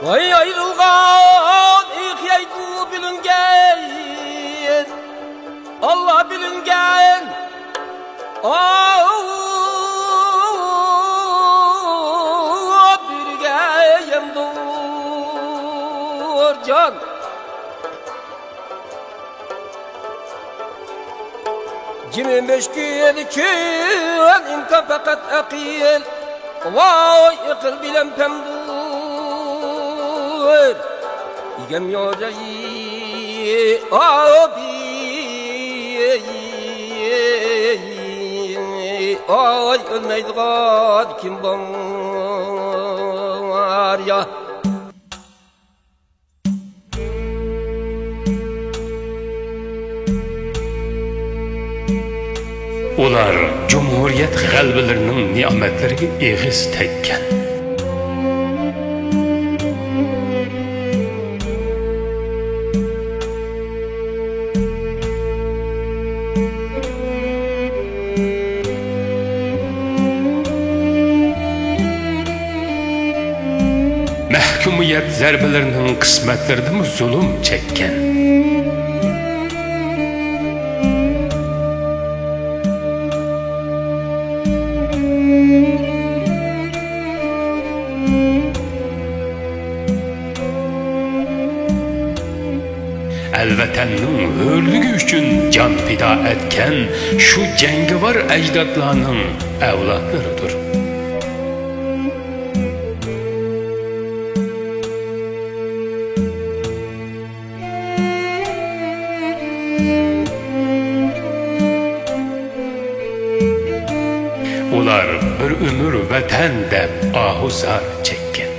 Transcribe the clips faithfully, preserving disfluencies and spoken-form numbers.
ۋاي ئايرىلغان ئېقىيدۇ بىلىنگەن، ئاللا بىلىنگەن، ئاۋۇ بىرگە يەمدۇر جان. جىمى مۈشكۈل ئۈچۈن ئىمكان پەقەت ئەقىل. ۋاي ئەقىل بىلەن پەمدۇر ئىگەم يوجاي ئابى. ئاي ئۆلمەيدىغان كىم بار يا؟ ئۇلار جۇمھۇرىيەت غەلىبىلىرىنىڭ نېمەتلىرىگە ئېغىز تەگكەن. مەھكۇمىيەت زەربىلىرىنىڭ قىسمەتلىرىدىمۇ زۇلۇم چەككەن. ئەل ۋەتەننىڭ ھۆرلۈكى ئۈچۈن جان پىدا ئەتكەن شۇ جەڭگىۋار ئەجدادلارنىڭ ئەۋلادلىرىدۇر. ئۇلار بىر ئۆمۈر ۋەتەن دەپ ئاھۇ زار چەككەن.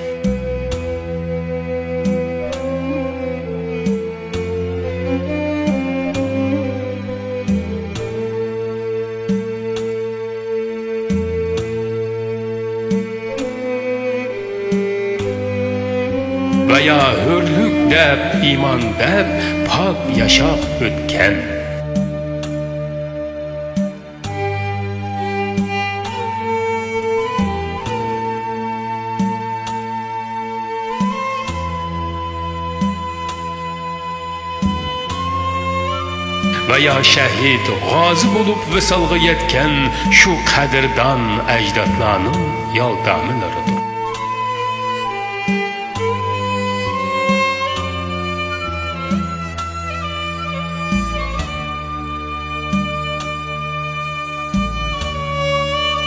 ۋە يا ھۆرلۈك دەپ، ئىمان دەپ پاك ياشاپ ئۆتكەن. ۋە يا شەھىد، غازى بولۇپ ۋىسالغا يەتكەن شۇ قەدىردان ئەجدادلارنىڭ يالدامىلىرىدۇر.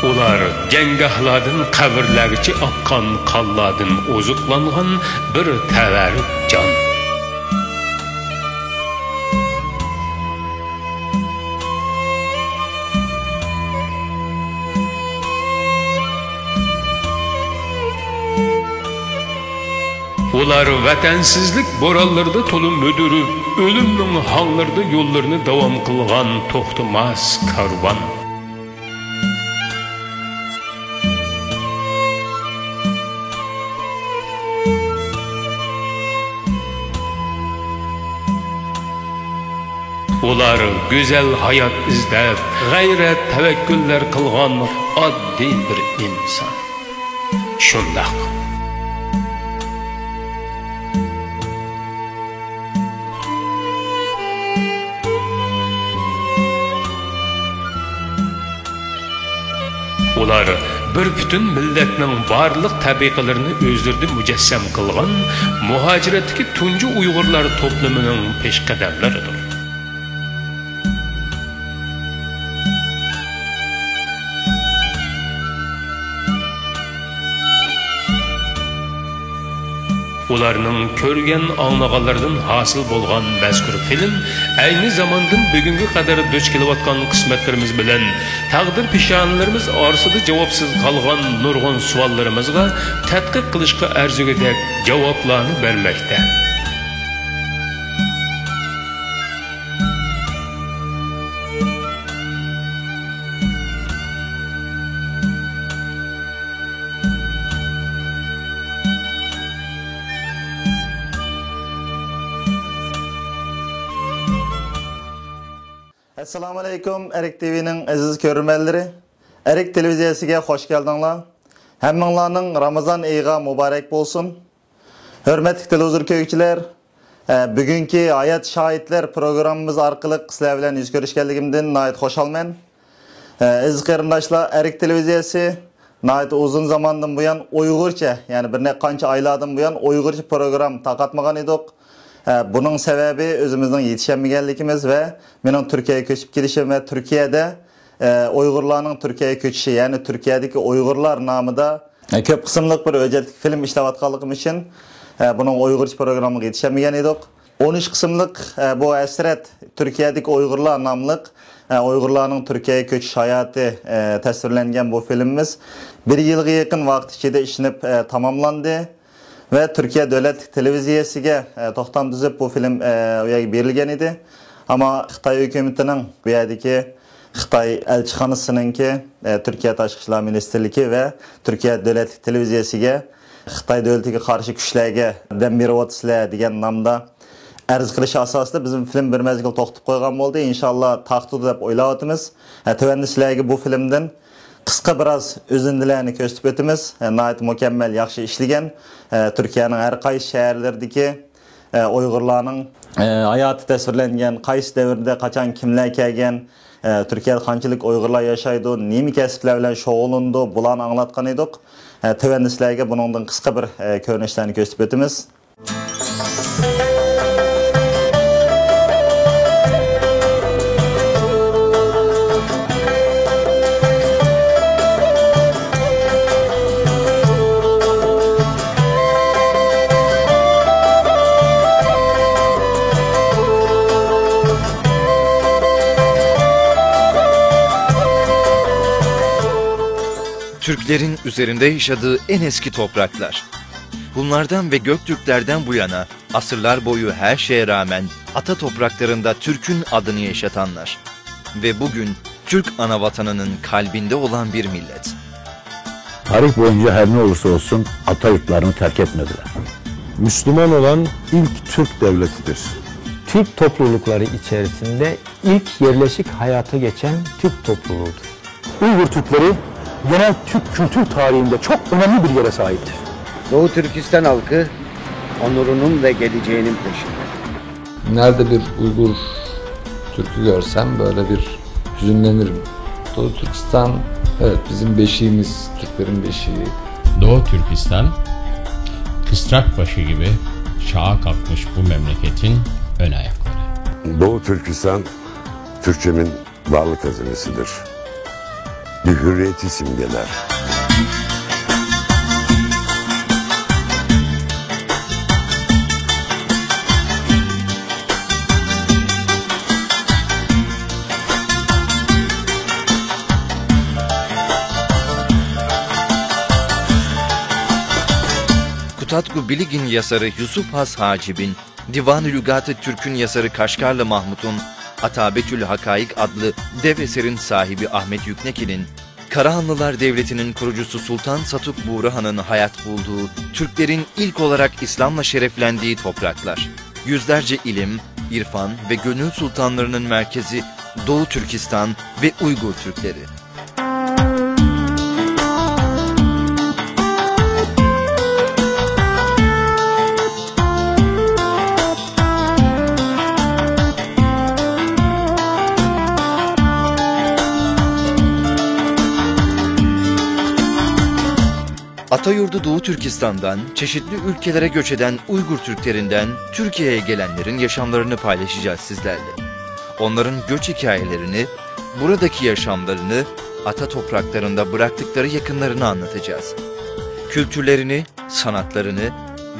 ئۇلار جەڭگاھلاردىن قەبرىلەرگىچە ئاققان قانلاردىن ئوزۇقلانغان بىر تەۋەررۈك جان. ئۇلار ۋەتەنسىزلىك بورانلىرىدا تولا مۈدۈرۈپ، ئۆلۈمنىڭ ھاڭلىرىدا يوللىرىنى داۋام قىلغان توختىماس كارۋان. ئۇلار گۈزەل ھايات ئىزدەپ، غەيرەت، تەۋەككۈللەر قىلغان ئاددىي بىر ئىنسان. شۇنداق. ئۇلار بىر پۈتۈن مىللەتنىڭ بارلىق تەبىقىلىرىنى ئۆزلىرىدە مۇجەسسەم قىلغان مۇھاجىرەتتىكى تۇنجى ئۇيغۇرلار توپلىمىنىڭ پېشقەدەملىرىدۇر. ئۇلارنىڭ كۆرگەن، ئاڭلىغانلىرىدىن ھاسىل بولغان مەزكۇر فىلىم ئەينى زاماندىن بۈگۈنگە قەدەر دۇچ كېلىۋاتقان قىسمەتلىرىمىز بىلەن تەقدىر پېشانىلىرىمىز ئارىسىدا جاۋابسىز قالغان نۇرغۇن سوئاللىرىمىزغا تەتقىق قىلىشقا ئەرزىگۈدەك جاۋابلارنى بەرمەكتە. ئەسسالامۇئەلەيكۇم، ئەرك تىۋىنىڭ ئەزىز كۆرۈرمەنلىرى. ئەرك تېلېۋىزىيەسىگە خوش كەلدىڭلار. ھەممىڭلارنىڭ رامىزان ئېيىغا مۇبارەك بولسۇن. ھۆرمەتلىك تېلېۋىزور كۆرگۈچىلەر، ئە، بۈگۈنكى ھايات شاھىتلەر پروگراممىمىز ئارقىلىق سىلەر بىلەن يۈز كۆرۈشكەنلىكىمدىن ناھايىتى خۇشالمەن. ئە، ئەزىز قېرىنداشلار، ئەرك تېلېۋىزىيەسى ناھايىتى ئۇزۇن زاماندىن بۇيان ئۇيغۇرچە، يەنى بىر نەچچە قانچە ئايلاردىن بۇيان ئۇيغۇرچە پروگرام تارقاتمىغان ئىدۇق. ئە، بۇنىڭ سەۋەبى ئۆزىمىزنىڭ يېتىشەلمىگەنلىكىمىز ۋە مېنىڭ تۈركىيەگە كۆچۈپ كېلىشىم ۋە تۈركىيەدە، ئە، ئۇيغۇرلارنىڭ تۈركىيەگە كۆچۈشى، يەنى تۈركىيەدىكى ئۇيغۇرلار نامىدا، ئە، كۆپ قىسىملىق بىر ھۆججەتلىك فىلىم ئىشلەۋاتقانلىقىم ئۈچۈن، ئە، بۇنىڭ ئۇيغۇرچە پروگراممىغا يېتىشەلمىگەن ئىدۇق. ئون ئۈچ قىسىملىق، ئە، بۇ ھەسرەت تۈركىيەدىكى ئۇيغۇرلار ناملىق، ئە، ئۇيغۇرلارنىڭ تۈركىيەگە كۆچۈش ھاياتى، ئە، تەسۋىرلەنگەن بۇ فىلىمىمىز بىر يىلغا يېقىن ۋاقىت ئىچىدە ئىشلىنىپ، ئە، تاماملاندى. ۋە تۈركىيە دۆلەتلىك تېلېۋىزىيەسىگە، ئە، توختام تۈزۈپ بۇ فىلىم، ئە، ئۇ يەرگە بېرىلگەن ئىدى. ئەمما خىتاي ھۆكۈمىتىنىڭ بۇ يەردىكى خىتاي ئەلچىخانىسىنىڭكى، ئە، تۈركىيە تاشقى ئىشلار مىنىستىرلىكى ۋە تۈركىيە دۆلەتلىك تېلېۋىزىيەسىگە خىتاي دۆلىتىگە قارشى كۈچلەرگە ياردەم بېرىۋاتىسىلەر دېگەن نامدا ئەرز قىلىش ئاساسىدا بىزنىڭ فىلىم بىر مەزگىل توختىتىپ قويغان بولدى. ئىنشاللا تارقىتىدۇ دەپ ئويلاۋاتىمىز. ئە، تۆۋەندە سىلەرگە بۇ فىلىمدىن قىسقا بىراز ئۈزۈندىلەرنى كۆرسىتىپ ئۆتىمىز. ئە، ناھايىتى مۇكەممەل، ياخشى ئىشلىگەن. ئە، تۈركىيەنىڭ ھەر قايسى شەھەرلىرىدىكى، ئە، ئۇيغۇرلارنىڭ، ئە، ھاياتى تەسۋىرلەنگەن، قايسى دەۋردە، قاچان كىملەر كەلگەن، ئە، تۈركىيەدە قانچىلىك ئۇيغۇرلار ياشايدۇ، نېمە كەسىپلەر بىلەن شۇغۇللىنىدۇ، بۇلارنى ئاڭلاتقان ئىدۇق. ئە، تۆۋەندە سىلەرگە بۇنىڭدىن قىسقا بىر، ئە، كۆرۈنۈشلەرنى كۆرسىتىپ ئۆتىمىز. Türklerin üzerinde yaşadığı en eski topraklar. Hunlardan ve Göktürklerden bu yana asırlar boyu her şeye rağmen ata topraklarında Türk'ün adını yaşatanlar ve bugün Türk anavatanının kalbinde olan bir millet. Tarih boyunca her ne olursa olsun ata yurtlarını terk etmediler. Müslüman olan ilk Türk devletidir. Türk toplulukları içerisinde ilk yerleşik hayata geçen Türk topluluğudur. Uygur Türkleri genel Türk kültür tarihinde çok önemli bir yere sahiptir. Doğu Türkistan halkı onurunun ve geleceğinin peşinde. Nerede bir Uygur Türk'ü görsem böyle bir hüzünlenirim. Doğu Türkistan, evet, bizim beşiğimiz, Türklerin beşiği. Doğu Türkistan, kısrak başı gibi çağa kalkmış bu memleketin ön ayakları. Doğu Türkistan, Türkçemin varlık hazinesidir. Bir hürriyeti simgeler. Kutatku Bilig'in yazarı Yusuf Has Hacib'in, Divan-ı Lügat-ı Türk'ün yazarı Kaşgarlı Mahmut'un, Atabetül Hakaik adlı dev eserin sahibi Ahmet Yükneki'nin, Karahanlılar Devleti'nin kurucusu Sultan Satuk Buğra Han'ın hayat bulduğu, Türklerin ilk olarak İslam'la şereflendiği topraklar, yüzlerce ilim, irfan ve gönül sultanlarının merkezi Doğu Türkistan ve Uygur Türkleri. Atayurdu Doğu Türkistan'dan çeşitli ülkelere göç eden Uygur Türklerinden Türkiye'ye gelenlerin yaşamlarını paylaşacağız sizlerle. Onların göç hikayelerini, buradaki yaşamlarını, ata topraklarında bıraktıkları yakınlarını anlatacağız. Kültürlerini, sanatlarını,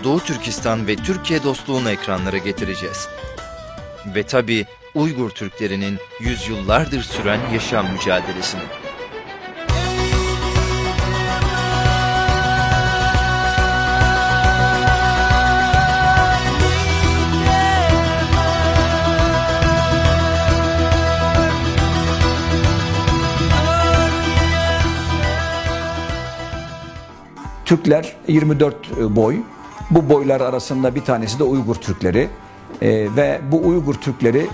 Doğu Türkistan ve Türkiye dostluğunu ekranlara getireceğiz. Ve tabii Uygur Türklerinin yüzyıllardır süren yaşam mücadelesini. Türkler yirmi dört boy. Bu boylar arasında bir tanesi de Uygur Türkleri. E, ve bu Uygur Türkleri,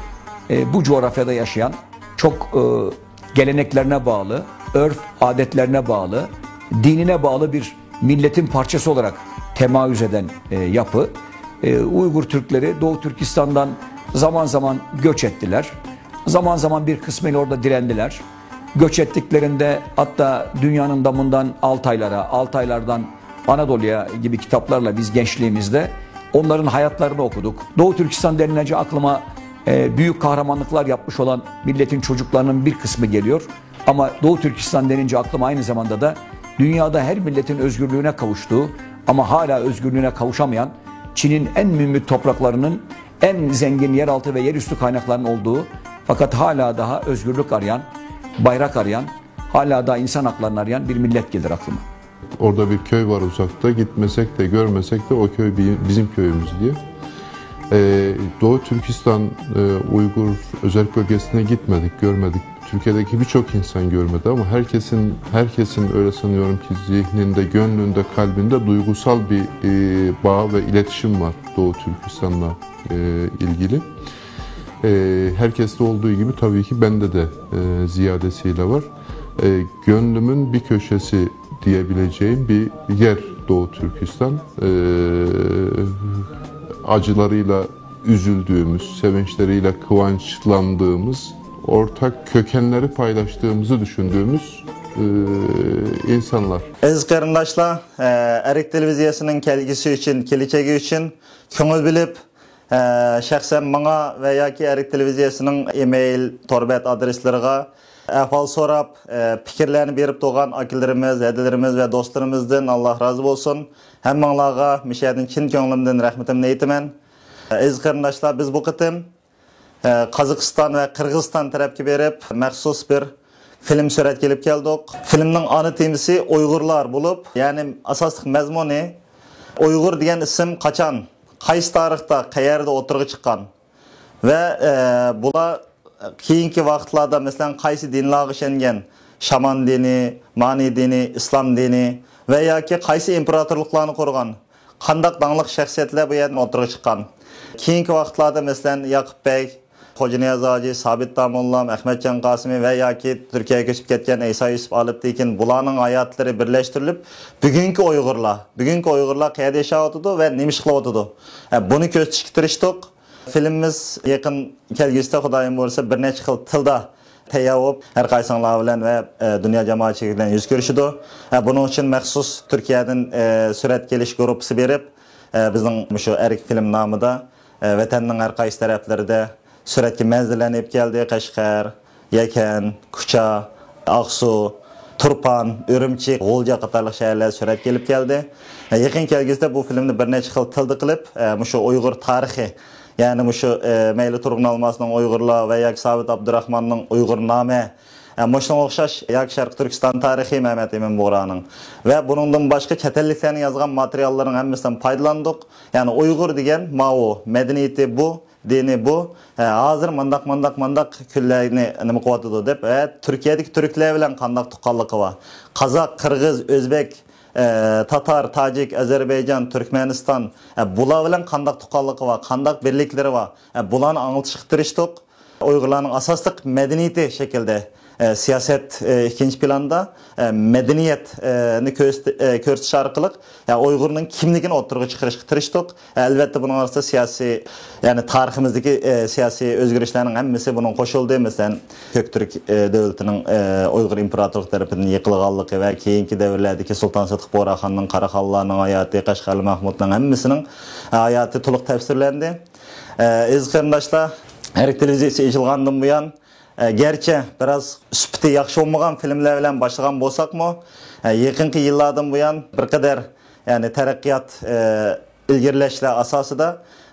e, bu coğrafyada yaşayan, çok, e, geleneklerine bağlı, örf adetlerine bağlı, dinine bağlı bir milletin parçası olarak temaüz eden e, yapı. E, Uygur Türkleri Doğu Türkistan'dan zaman zaman göç ettiler. Zaman zaman bir kısmıyla orada direndiler. Göç ettiklerinde hatta dünyanın damından Altaylara, Altaylardan Anadolu'ya gibi kitaplarla biz gençliğimizde onların hayatlarını okuduk. Doğu Türkistan denilince aklıma e, büyük kahramanlıklar yapmış olan milletin çocuklarının bir kısmı geliyor. Ama Doğu Türkistan denince aklıma aynı zamanda da dünyada her milletin özgürlüğüne kavuştuğu ama hala özgürlüğüne kavuşamayan Çin'in en mümbit topraklarının en zengin yeraltı ve yerüstü kaynaklarının olduğu fakat hala daha özgürlük arayan, bayrak arayan, hala daha insan haklarını arayan bir millet gelir aklıma. Orada bir köy var uzakta, gitmesek de görmesek de o köy bi- bizim köyümüz diye. Ee, Doğu Türkistan, e, Uygur özel bölgesine gitmedik, görmedik. Türkiye'deki birçok insan görmedi ama herkesin herkesin öyle sanıyorum ki zihninde, gönlünde, kalbinde duygusal bir e, bağ ve iletişim var Doğu Türkistan'la e, ilgili. E, herkeste olduğu gibi tabii ki bende de e, ziyadesiyle var. E, gönlümün bir köşesi diyebileceğim bir yer Doğu Türkistan. E, acılarıyla üzüldüğümüz, sevinçleriyle kıvançlandığımız, ortak kökenleri paylaştığımızı düşündüğümüz e, insanlar. ئەزىز قېرىنداشلار، ئەرك تېلېۋىزىيەسىنىڭ كەلگۈسى ئۈچۈن، كېلىچەكى ئۈچۈن كۆڭۈل بۆلۈپ، شەخسەن ماڭا ۋە ياكى ئەرك تېلېۋىزىيەسىنىڭ ئېمېيل، تور بەت ئادرېسلىرىغا ئەھۋال سوراپ، پىكىرلەرنى بېرىپ تۇرغان ئاكىلىرىمىز، ھەدىلىرىمىز ۋە دوستلىرىمىزدىن ئاللا رازى بولسۇن. ھەممىڭلارغا مۇشۇ يەردىن چىن كۆڭلۈمدىن رەھمىتىمنى ئېيتىمەن. ئەزىز قېرىنداشلار، بىز بۇ قېتىم قازاقىستان ۋە قىرغىزىستان تەرەپكە بېرىپ، مەخسۇس بىر فىلىم سۈرەتكە ئېلىپ كەلدۇق. فىلىمنىڭ ئانا تېمىسى ئۇيغۇرلار بولۇپ، يەنى ئاساسلىق مەزمۇنى ئۇيغۇر دېگەن ئىسىم قاچان، قايسى تارىختا، قەيەردە ئوتتۇرىغا چىققان ۋە ئە، بۇلار كېيىنكى ۋاقىتلاردا، مەسىلەن، قايسى دىنلارغا ئىشەنگەن، شامان دىنى، مانى دىنى، ئىسلام دىنى ۋە ياكى قايسى ئىمپېراتورلۇقلارنى قۇرغان، قانداق داڭلىق شەخسىيەتلەر بۇ يەردىن ئوتتۇرىغا چىققان. كېيىنكى ۋاقىتلاردا، مەسىلەن، ياقۇپ بەگ، خوجانىياز ھاجى، سابىت داموللام، ئەخمەتجان قاسىمى ۋە ياكى تۈركىيەگە كۆچۈپ كەتكەن ئەيسا يۈسۈپ ئالپتېكىن، بۇلارنىڭ ھاياتلىرى بىرلەشتۈرۈلۈپ، بۈگۈنكى ئۇيغۇرلار، بۈگۈنكى ئۇيغۇرلار قەيەردە ياشاۋاتىدۇ ۋە نېمە ئىش قىلىۋاتىدۇ؟ ئە، بۇنى كۆرسىتىشكە تىرىشتۇق. فىلىمىمىز يېقىن كەلگۈسىدە، خۇدايىم بۇيرۇسا، بىر نەچچە خىل تىلدا تەييار بولۇپ، ھەر قايسىڭلار بىلەن ۋە ئە، دۇنيا جامائەتچىلىكى بىلەن يۈز كۆرۈشىدۇ. ئە، بۇنىڭ ئۈچۈن مەخسۇس تۈركىيەدىن ئە، سۈرەتكە ئېلىش گۇرۇپپىسى بېرىپ، ئە، بىزنىڭ مۇشۇ ئەرك فىلىم نامىدا ئە، ۋەتەننىڭ ھەر قايسى تەرەپلىرىدە سۈرەتكە مەنزىرىلەرنى ئېلىپ كەلدى. قەشقەر، يەكەن، كۇچا، ئاقسۇ، تۇرپان، ئۈرۈمچى، غۇلجا قاتارلىق شەھەرلەردە سۈرەتكە ئېلىپ كەلدى. يېقىن كەلگۈسىدە بۇ فىلىمنى بىر نەچچە خىل تىلدا قىلىپ، ئە، مۇشۇ ئۇيغۇر تارىخى، يەنى مۇشۇ، ئە، مەيلى تۇرغۇن ئالماسنىڭ ئۇيغۇرلار ۋە ياكى سابىت ئابدۇراخماننىڭ ئۇيغۇرنامە، ئە، مۇشۇنىڭغا ئوخشاش ياكى شەرقىي تۈركىستان تارىخى مەمەت ئىمىن بۇغرانىڭ ۋە بۇنىڭدىن باشقا چەت ئەللىكلەرنىڭ يازغان ماتېرىياللىرىنىڭ ھەممىسىدىن پايدىلاندۇق. يەنى ئۇيغۇر دېگەن ماۋۇ، مەدەنىيىتى بۇ، دىنى بۇ، ھە، ھازىر مانداق، مانداق، مانداق كۈنلەرنى نېمە قىلىۋاتىدۇ دەپ، ھە، تۈركىيەدىكى تۈركلەر بىلەن قانداق تۇغقانلىقى بار؟ قازاق، قىرغىز، ئۆزبەك، ئە، تاتار، تاجىك، ئەزەربەيجان، تۈركمەنىستان، ھە، بۇلار بىلەن قانداق تۇغقانلىقى بار، قانداق بىرلىكلىرى بار؟ ھە، بۇلارنى ئاڭلىتىشقا تىرىشتۇق. ئۇيغۇرلارنىڭ ئاساسلىق مەدەنىيىتى شەكلىدە، ئە، سىياسەت، ئە، ئىككىنچى پىلاندا، ئە، مەدەنىيەتنى كۆرسىتى-، ئە، كۆرسىتىش ئارقىلىق، يا، ئۇيغۇرنىڭ كىملىكىنى ئوتتۇرىغا چىقىرىشقا تىرىشتۇق. ئە، ئەلۋەتتە، بۇنىڭ ئارىسىدا سىياسىي، يەنى تارىخىمىزدىكى، ئە، سىياسىي ئۆزگىرىشلەرنىڭ ھەممىسى بۇنىڭغا قوشۇلدى. مەسىلەن، كۆكتۈرك، ئە، دۆلىتىنىڭ، ئە، ئۇيغۇر ئىمپېراتورلۇقى تەرىپىدىن يىقىلغانلىقى ۋە كېيىنكى دەۋرلەردىكى سۇلتان سىدىق بۇغراخاننىڭ، قاراخانلارنىڭ ھاياتى، قەشقەرلى مەھمۇدنىڭ ھەممىسىنىڭ، ئە، ھاياتى تولۇق تەسۋىرلەندى. ئە، ئەزىز قېرىنداشلار، ئەرك تېلېۋىزىيەسى ئېچىلغاندىن بۇيان، ئە، گەرچە بىراز سۈپىتى ياخشى بولمىغان فىلىملەر بىلەن باشلىغان بولساقمۇ، ئە، يېقىنقى يىللاردىن بۇيان بىر قەدەر، يەنى تەرەققىيات، ئە، ئىلگىرىلەشلەر ئاساسىدا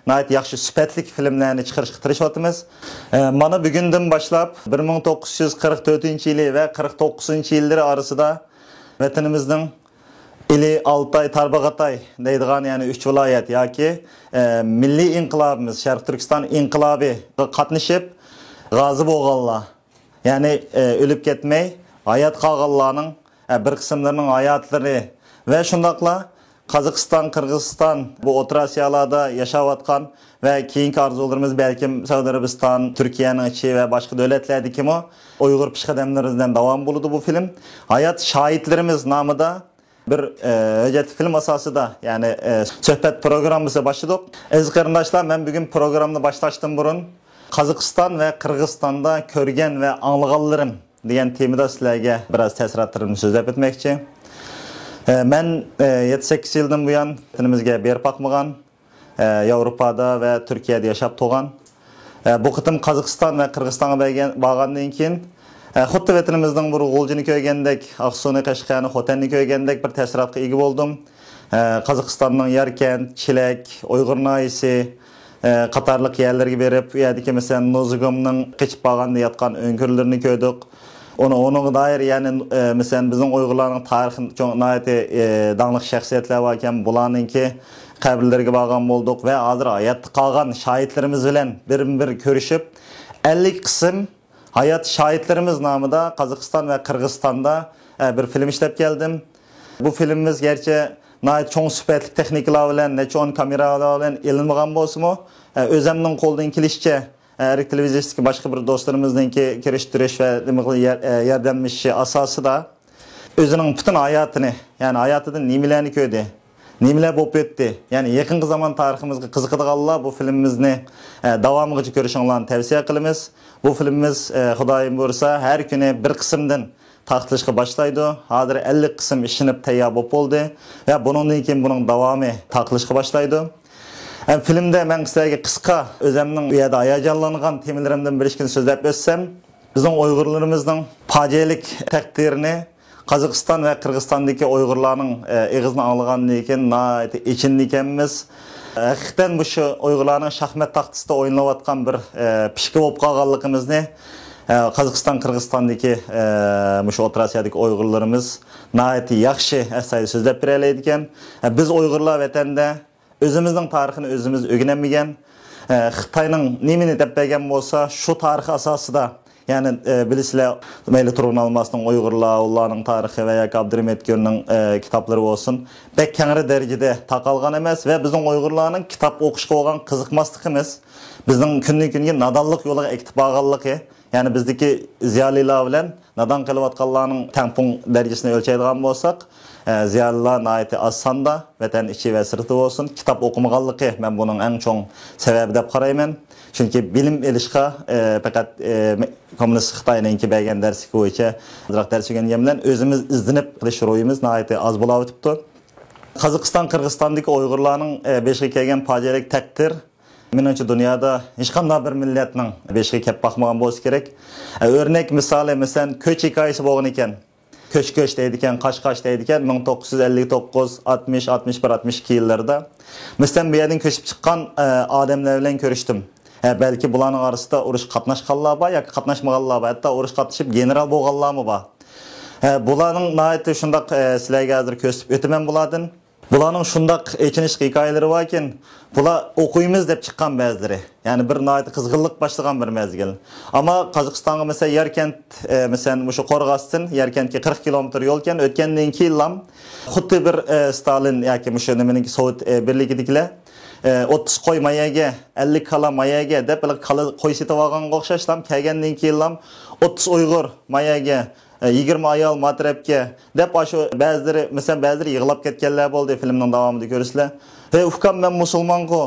ناھايىتى ياخشى سۈپەتلىك فىلىملەرنى چىقىرىشقا تىرىشىۋاتىمىز. ئە، مانا بۈگۈندىن باشلاپ بىر مىڭ توققۇز يۈز قىرىق تۆتىنچى يىلى ۋە قىرىق توققۇزىنچى يىللىرى ئارىسىدا ۋەتىنىمىزنىڭ ئىلى ئالتاي، تارباغاتاي دەيدىغان، يەنى ئۈچ ۋىلايەت ياكى، ئە، مىللىي ئىنقىلابىمىز، شەرقىي تۈركىستان ئىنقىلابىغا قاتنىشىپ، غازى بولغانلار، يەنى، ئە، ئۆلۈپ كەتمەي، ھايات قالغانلارنىڭ، ئە، بىر قىسىملىرىنىڭ ھاياتلىرى ۋە شۇنداقلا قازاقىستان، قىرغىزىستان، بۇ ئوتتۇرا ئاسىيالاردا ياشاۋاتقان ۋە كېيىنكى ئارزۇلىرىمىز بەلكىم سەئۇدى ئەرەبىستان، تۈركىيەنىڭ ئىچى ۋە باشقا دۆلەتلەردىكىمۇ ئۇيغۇر پېشقەدەملىرىمىز بىلەن داۋام بولىدۇ بۇ فىلىم. ھايات شاھىتلىرىمىز نامىدا بىر، ئە، ھۆججەتلىك فىلىم ئاساسىدا، يەنى، ئە، سۆھبەت پروگراممىسى باشلىدۇق. ئەزىز قېرىنداشلار، مەن بۈگۈن پروگراممىنى باشلاشتىن بۇرۇن قازاقىستان ۋە قىرغىزىستاندا كۆرگەن ۋە ئاڭلىغانلىرىم دېگەن تېمىدا سىلەرگە بىراز تەسىراتلىرىمنى سۆزلەپ ئۆتمەكچى. ئە، مەن، ئە، يەتتە سەككىز يىلدىن بۇيان ۋەتىنىمىزگە بېرىپ باقمىغان، ئە، ياۋروپادا ۋە تۈركىيەدە ياشاپ تۇرغان. ئە، بۇ قېتىم قازاقىستان ۋە قىرغىزىستانغا بەرگەن، بارغاندىن كېيىن، ئە، خۇددى ۋەتىنىمىزنىڭ بىر غۇلجىنى كۆرگەندەك، ئاقسۇنى، قەشقەرنى، خوتەننى كۆرگەندەك بىر تەسىراتقا ئىگە بولدۇم. ئە، قازاقىستاننىڭ ياركەنت، چىلەك، ئۇيغۇر ناھىيىسى، ئە، قاتارلىق يەرلەرگە بېرىپ، ئۇ يەردىكى، مەسىلەن، نوزۇگۇمنىڭ قېچىپ بارغاندا ياتقان ئۆڭكۈرلىرىنى كۆردۇق. ئۇنى، ئۇنىڭغا دائىر، يەنى، ئە، مەسىلەن، بىزنىڭ ئۇيغۇرلارنىڭ تارىخىدا چوڭ، ناھايىتى، ئە، داڭلىق شەخسىيەتلەر باركەن، بۇلارنىڭكى قەبرىلىرىگە بارغان بولدۇق ۋە ھازىر ھاياتتا قالغان شاھىتلىرىمىز بىلەن بىرمۇبىر كۆرۈشۈپ، ئەللىك قىسىم ھايات شاھىتلىرىمىز نامىدا قازاقىستان ۋە قىرغىزىستاندا، ئە، بىر فىلىم ئىشلەپ كەلدىم. بۇ فىلىمىمىز گەرچە ناھايىتى چوڭ سۈپەتلىك تېخنىكىلار بىلەن، نەچچە ئون كامېرالار بىلەن ئېلىنمىغان بولسىمۇ، ئە، ئۆزەمنىڭ قولىدىن كېلىشىچە، ئە، ئەرك تېلېۋىزىيىسىدىكى باشقا بىر دوستلىرىمىزنىڭكى كىرىشتۈرۈش ۋە نېمە قىل-، يار-، ئە، ياردەملىشىشى ئاساسىدا ئۆزىنىڭ پۈتۈن ھاياتىنى، يەنى ھاياتىدا نېمىلەرنى كۆردى، نېمىلەر بولۇپ ئۆتتى، يەنى يېقىنقى زامان تارىخىمىزغا قىزىقىدىغانلار بۇ فىلىمىمىزنى، ئە، داۋامىغىچە كۆرۈشۈڭلارنى تەۋسىيە قىلىمىز. بۇ فىلىمىمىز، ئە، خۇدايىم بۇيرۇسا، ھەر كۈنى بىر قىسىمدىن تارقىتىلىشقا باشلايدۇ. ھازىر ئەللىك قىسىم ئىشلىنىپ تەييار بولۇپ بولدى ۋە بۇنىڭدىن كېيىن بۇنىڭ داۋامى تارقىتىلىشقا باشلايدۇ. ھەم فىلىمدە مەن سىلەرگە قىسقا ئۆزەمنىڭ ئۇ يەردە ھاياجانلانغان تېمىلىرىمدىن بىر ئىككىنى سۆزلەپ ئۆتسەم، بىزنىڭ ئۇيغۇرلىرىمىزنىڭ پاجىئەلىك تەقدىرىنى قازاقىستان ۋە قىرغىزىستاندىكى ئۇيغۇرلارنىڭ، ئە، ئېغىزىدىن ئاڭلىغاندىن كېيىن ناھايىتى ئېچىندى ئىكەنمىز. ھەقىقەتەن مۇشۇ ئۇيغۇرلارنىڭ شاھمات تاختىسىدا ئوينىلىۋاتقان بىر، ئە، پىشكا بولۇپ قالغانلىقىمىزنى، ئە، قازاقىستان، قىرغىزىستاندىكى، ئە، مۇشۇ ئوتتۇرا ئاسىيادىكى ئۇيغۇرلىرىمىز ناھايىتى ياخشى، ئەستايىدىل سۆزلەپ بېرەلەيدىكەن. ئە، بىز ئۇيغۇرلار ۋەتەندە ئۆزىمىزنىڭ تارىخىنى ئۆزىمىز ئۆگىنەلمىگەن، ئە، خىتاينىڭ نېمىنى دەپ بەرگەن بولسا، شۇ تارىخ ئاساسىدا، يەنى، ئە، بىلىسىلەر، مەيلى تۇرغۇن ئالماسنىڭ ئۇيغۇرلار، ئۇلارنىڭ تارىخى ۋە ياكى ئابدۇرېھىم ئۆتكۈرنىڭ، ئە، كىتابلىرى بولسۇن، بەك كەڭرى دەرىجىدە تارقالغان ئەمەس ۋە بىزنىڭ ئۇيغۇرلارنىڭ كىتاب ئوقۇشقا بولغان قىزىقماسلىقىمىز، بىزنىڭ كۈندىن كۈنگە نادانلىق يولىغا ئەكېتىپ بارغانلىقى، يەنى بىزدىكى زىيالىيلار بىلەن نادان قېلىۋاتقانلارنىڭ تەڭپۇڭ دەرىجىسىنى ئۆلچەيدىغان بولساق، ئە، زىيالىيلار ناھايىتى ئاز ساندا، ۋەتەن ئىچى ۋە سىرتى بولسۇن، كىتاب ئوقۇمىغانلىقى مەن بۇنىڭ ئەڭ چوڭ سەۋەبى دەپ قارايمەن. چۈنكى بىلىم ئېلىشقا، ئە، پەقەت، ئە، كوممۇنىستىك خىتاينىڭكى بەرگەن دەرسلىكى بويىچە ئازراق دەرس ئۆگەنگەن بىلەن ئۆزىمىز ئىزدىنىپ قىلىش روھىمىز ناھايىتى ئاز بولاۋېتىپتۇ. قازاقىستان، قىرغىزىستاندىكى ئۇيغۇرلارنىڭ، ئە، بېشىغا كەلگەن پاجىئەلىك تەقدىر مېنىڭچە، دۇنيادا ھېچقانداق بىر مىللەتنىڭ بېشىغا كەپ باقمىغان بولسا كېرەك. ئە، ئۆرنەك مىسالى، مەسىلەن، كۆچ ھېكايىسى بولغان ئىكەن. كۆچ-كۆچ دەيدىكەن، قاش-قاش دەيدىكەن. مىڭ توققۇز يۈز ئەللىك توققۇز، ئاتمىش، ئاتمىش بىر، ئاتمىش ئىككى يىللىرىدا، مەسىلەن، بۇ يەردىن كۆچۈپ چىققان، ئە، ئادەملەر بىلەن كۆرۈشتۈم. ئە، بەلكى بۇلارنىڭ ئارىسىدا ئۇرۇشقا قاتناشقانلار بار ياكى قاتناشمىغانلار بار، ھەتتا ئۇرۇشقا قاتنىشىپ گېنېرال بولغانلارمۇ بار. ئە، بۇلارنىڭ ناھايىتى شۇنداق، ئە، سىلەرگە ھازىر كۆرسىتىپ ئۆتىمەن بۇلاردىن. بۇلارنىڭ شۇنداق ئېچىنىشلىق ھېكايىلىرى باركەن، بۇلار ئوقۇيمىز دەپ چىققان بەزىلىرى. يەنى بىر ناھايىتى قىزغىنلىق باشلىغان بىر مەزگىل. ئەمما قازاقىستانغا، مەسىلەن، ياركەنت، ئە، مەسىلەن، مۇشۇ قورغاستىن ياركەنتكە قىرىق كىلومېتىر يولكەن، ئۆتكەندىن كېيىنلا خۇددى بىر، ئە، ستالىن ياكى مۇشۇ نېمىنىڭكى، سوۋېت، ئە، بىرلىكىدىكىلەر، ئە، ئوتتۇز قوي مايەگە، ئەللىك كالا مايەگە دەپ، بىر كالا قوي سېتىۋالغانغا ئوخشاشلا، كەلگەندىن كېيىنلا ئوتتۇز ئۇيغۇر مايەگە، ئە، يىگىرمە ئايال ماترەپكە دەپ، ئاشۇ بەزىلىرى، مەسىلەن، بەزىلىرى يىغلاپ كەتكەنلەر بولدى، فىلىمنىڭ داۋامىدا كۆرىسىلەر. ھەي، ئۇكام، مەن مۇسۇلمانغۇ.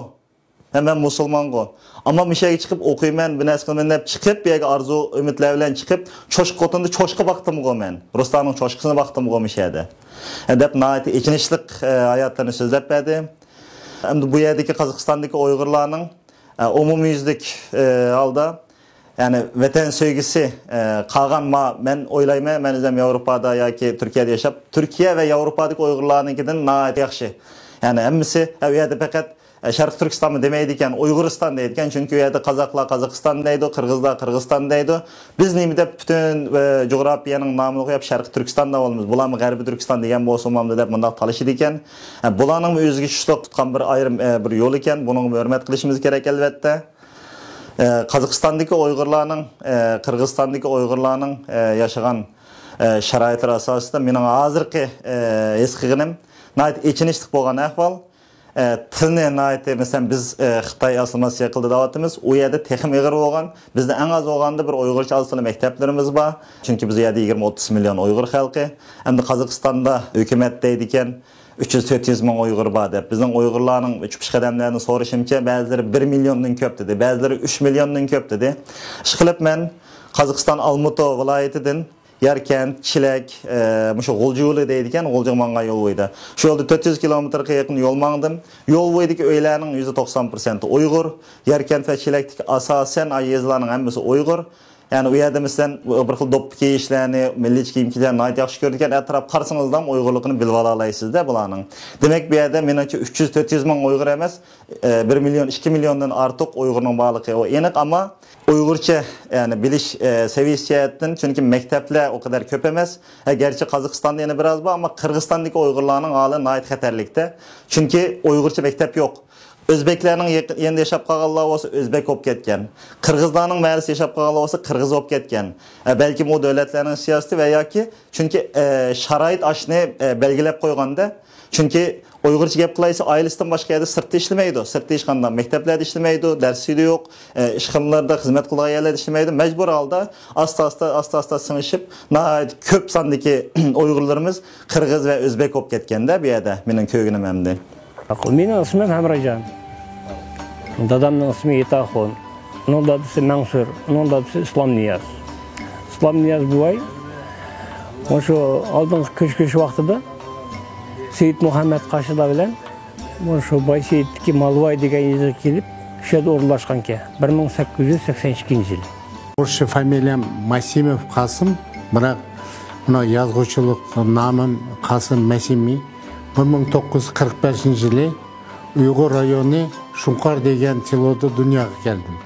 ھە، مەن مۇسۇلمانغۇ. ئەمما مۇشۇ يەرگە چىقىپ ئوقۇيمەن، بىر نەرسە قىلىمەن دەپ چىقىپ، بۇ يەرگە ئارزۇ ئۈمىدلەر بىلەن چىقىپ، چوشقا ئوتۇندا چوشقا باقتىمغۇ مەن. رۇسلارنىڭ چوشقىسىنى باقتىمغۇ مۇشۇ يەردە. ھە، دەپ ناھايىتى ئېچىنىشلىق، ئە، ھاياتلىرىنى سۆزلەپ بەردى. ئەمدى بۇ يەردىكى قازاقىستاندىكى ئۇيغۇرلارنىڭ، ئە، ئومۇميۈزلۈك، ئە، ھالدا يەنى ۋەتەن سۆيگۈسى، ئە، قالغان ما-، مەن ئويلايمەن، مەن ئۆزۈم ياۋروپادا ياكى تۈركىيەدە ياشاپ، تۈركىيە ۋە ياۋروپادىكى ئۇيغۇرلارنىڭكىدىن ناھايىتى ياخشى. يەنى ھەممىسى، ئە، ئۇ يەردە پەقەت، ئە، شەرقىي تۈركىستانمۇ دېمەيدىكەن، ئۇيغۇرىستان دەيدىكەن، چۈنكى ئۇ يەردە قازاقلار قازاقىستان دەيدۇ، قىرغىزلار قىرغىزىستان دەيدۇ. بىز نېمە دەپ پۈتۈن، ئە، جۇغراپىيەنىڭ نامىنى قويۇپ شەرقىي تۈركىستان دەپ ئالىمىز؟ بۇلارمۇ غەربىي تۈركىستان دېگەن بولسىمۇ دەپ مۇنداق تالىشىدىكەن. ئە، بۇلارنىڭمۇ ئۆزىگە چۈشلۈك تۇتقان بىر ئايرىم، ئە، بىر يولى ئىكەن، بۇنىڭغا ھۆرمەت قىلىشىمىز كېرەك، ئەلۋەتتە. ئە، قازاقىستاندىكى ئۇيغۇرلارنىڭ، ئە، قىرغىزىستاندىكى ئۇيغۇرلارنىڭ، ئە، ياشىغان، ئە، شارائىتلىرى ئاساسىدا مېنىڭ ھازىرقى، ئە، ھېس قىلغىنىم ناھايىتى ئېچىنىشلىق بولغان ئەھۋال. ئە، تىلنى ناھايىتى، مەسىلەن، بىز، ئە، خىتاي ئاسسىمىلياتسىيە قىلدى دەۋاتىمىز. ئۇ يەردە تېخىمۇ ئېغىر بولغان. بىزدە ئەڭ ئاز بولغاندا بىر ئۇيغۇرچە ئاز تىللىق مەكتەپلىرىمىز بار. چۈنكى بىز ئۇ يەردە يىگىرمە ئوتتۇز مىليون ئۇيغۇر خەلقى. ئەمدى قازاقىستاندا ھۆكۈمەت دەيدىكەن، ئۈچ يۈز تۆت يۈز مىڭ ئۇيغۇر بار دەپ. بىزنىڭ ئۇيغۇرلارنىڭ ئۇچ بېشىقى ئادەملەردىن سورىشىمچە، بەزىلىرى بىر مىليوندىن كۆپ دېدى، بەزىلىرى ئۈچ مىليوندىن كۆپ دېدى. ئىشقىلىپ، مەن قازاقىستان ئالمۇتو ۋىلايىتىدىن ياركەنت، چىلەك، ئە، مۇشۇ غۇلجا يولى دەيدىكەن، غۇلجىغا ماڭغان يول بويىدا. شۇ يولدا تۆت يۈز كىلومېتىرغا يېقىن يول ماڭدىم. يول بويىدىكى ئۆيلەرنىڭ يۈزدە توقسان پىرسەنتى ئۇيغۇر. ياركەنت ۋە چىلەكتىكى ئاساسەن ئاي يېزىلارنىڭ ھەممىسى ئۇيغۇر. يەنى ئۇ يەردە، مەسىلەن، بىر خىل دوپپا كىيىشلەرنى، مىللىي كىيىم كىيىشلەرنى ناھايىتى ياخشى كۆرىدىكەن. ئەتراپ قارىسىڭىزلا ئۇيغۇرلۇقىنى بىلىۋالالايسىز-دە بۇلارنىڭ. دېمەك، بۇ يەردە مېنىڭچە ئۈچ يۈز، تۆت يۈز مىڭ ئۇيغۇر ئەمەس، ئە، بىر مىليون، ئىككى مىليوندىن ئارتۇق ئۇيغۇرنىڭ بارلىقى ئۇ ئېنىق. ئەمما ئۇيغۇرچە، يەنى بىلىش، ئە، سەۋىيەسى جەھەتتىن، چۈنكى مەكتەپلەر ئۇ قەدەر كۆپ ئەمەس. ئە، گەرچە قازاقىستاندا يەنە بىر ئاز بار، ئەمما قىرغىزىستاندىكى ئۇيغۇرلارنىڭ ھالى ناھايىتى خەتەرلىكتە. چۈنكى ئۇيغۇرچە مەكتەپ يوق. ئۆزبەكلەرنىڭ يېقىن، يېنىدا ياشاپ قالغانلار بولسا ئۆزبەك بولۇپ كەتكەن. قىرغىزلارنىڭ مەھەللىسىدە ياشاپ قالغانلار بولسا قىرغىز بولۇپ كەتكەن. ئە، بەلكىم ئۇ دۆلەتلەرنىڭ سىياسىتى ۋە ياكى چۈنكى، ئە، شارائىت ئاشۇنى، ئە، بەلگىلەپ قويغاندا، چۈنكى ئۇيغۇرچە گەپ قىلايسا، ئائىلىسىدىن باشقا يەردە سىرتتا ئىشلىمەيدۇ. سىرتتا ھېچقانداق مەكتەپلەردە ئىشلىمەيدۇ، دەرسى يوق، ئە، ئىشخانىلاردا خىزمەت قىلىدىغان يەرلەردە ئىشلىمەيدۇ. مەجبۇر ھالدا ئاستا-ئاستا، ئاستا-ئاستا سىڭىشىپ، ناھايىتى كۆپ ساندىكى ئۇيغۇرلىرىمىز قىرغىز ۋە ئۆزبەك بولۇپ كەتكەندە بۇ يەردە، مېنىڭ كۆرگىنىم ئەمدى. مېنىڭ ئىسمىم ھەمراجان. دادامنىڭ ئىسمى ئېتاخۇن. ئۇنىڭ دادىسى مەنسۇر. ئۇنىڭ دادىسى ئىسلامنىياز. ئىسلامنىياز بوۋاي مۇشۇ ئالدىنقى كۆچ-كۆچ ۋاقتىدا سېيىت مۇھەممەت قاشىلار بىلەن مۇشۇ بايسېيىتتىكى مالۋاي دېگەن يېزىغا كېلىپ، شۇ يەردە ئورۇنلاشقانىكەن. بىر مىڭ سەككىز يۈز سەكسەن ئىككىنچى يىلى. ئۇرۇشى فامىلىيەم ماسىموف قاسىم، بىراق مانا يازغۇچىلىق نامىم قاسىم ماسىمى. بىر مىڭ توققۇز يۈز قىرىق بەشىنچى يىلى ئۇيغۇر رايونى شۇڭقار دېگەن سېلودا دۇنياغا كەلدىم.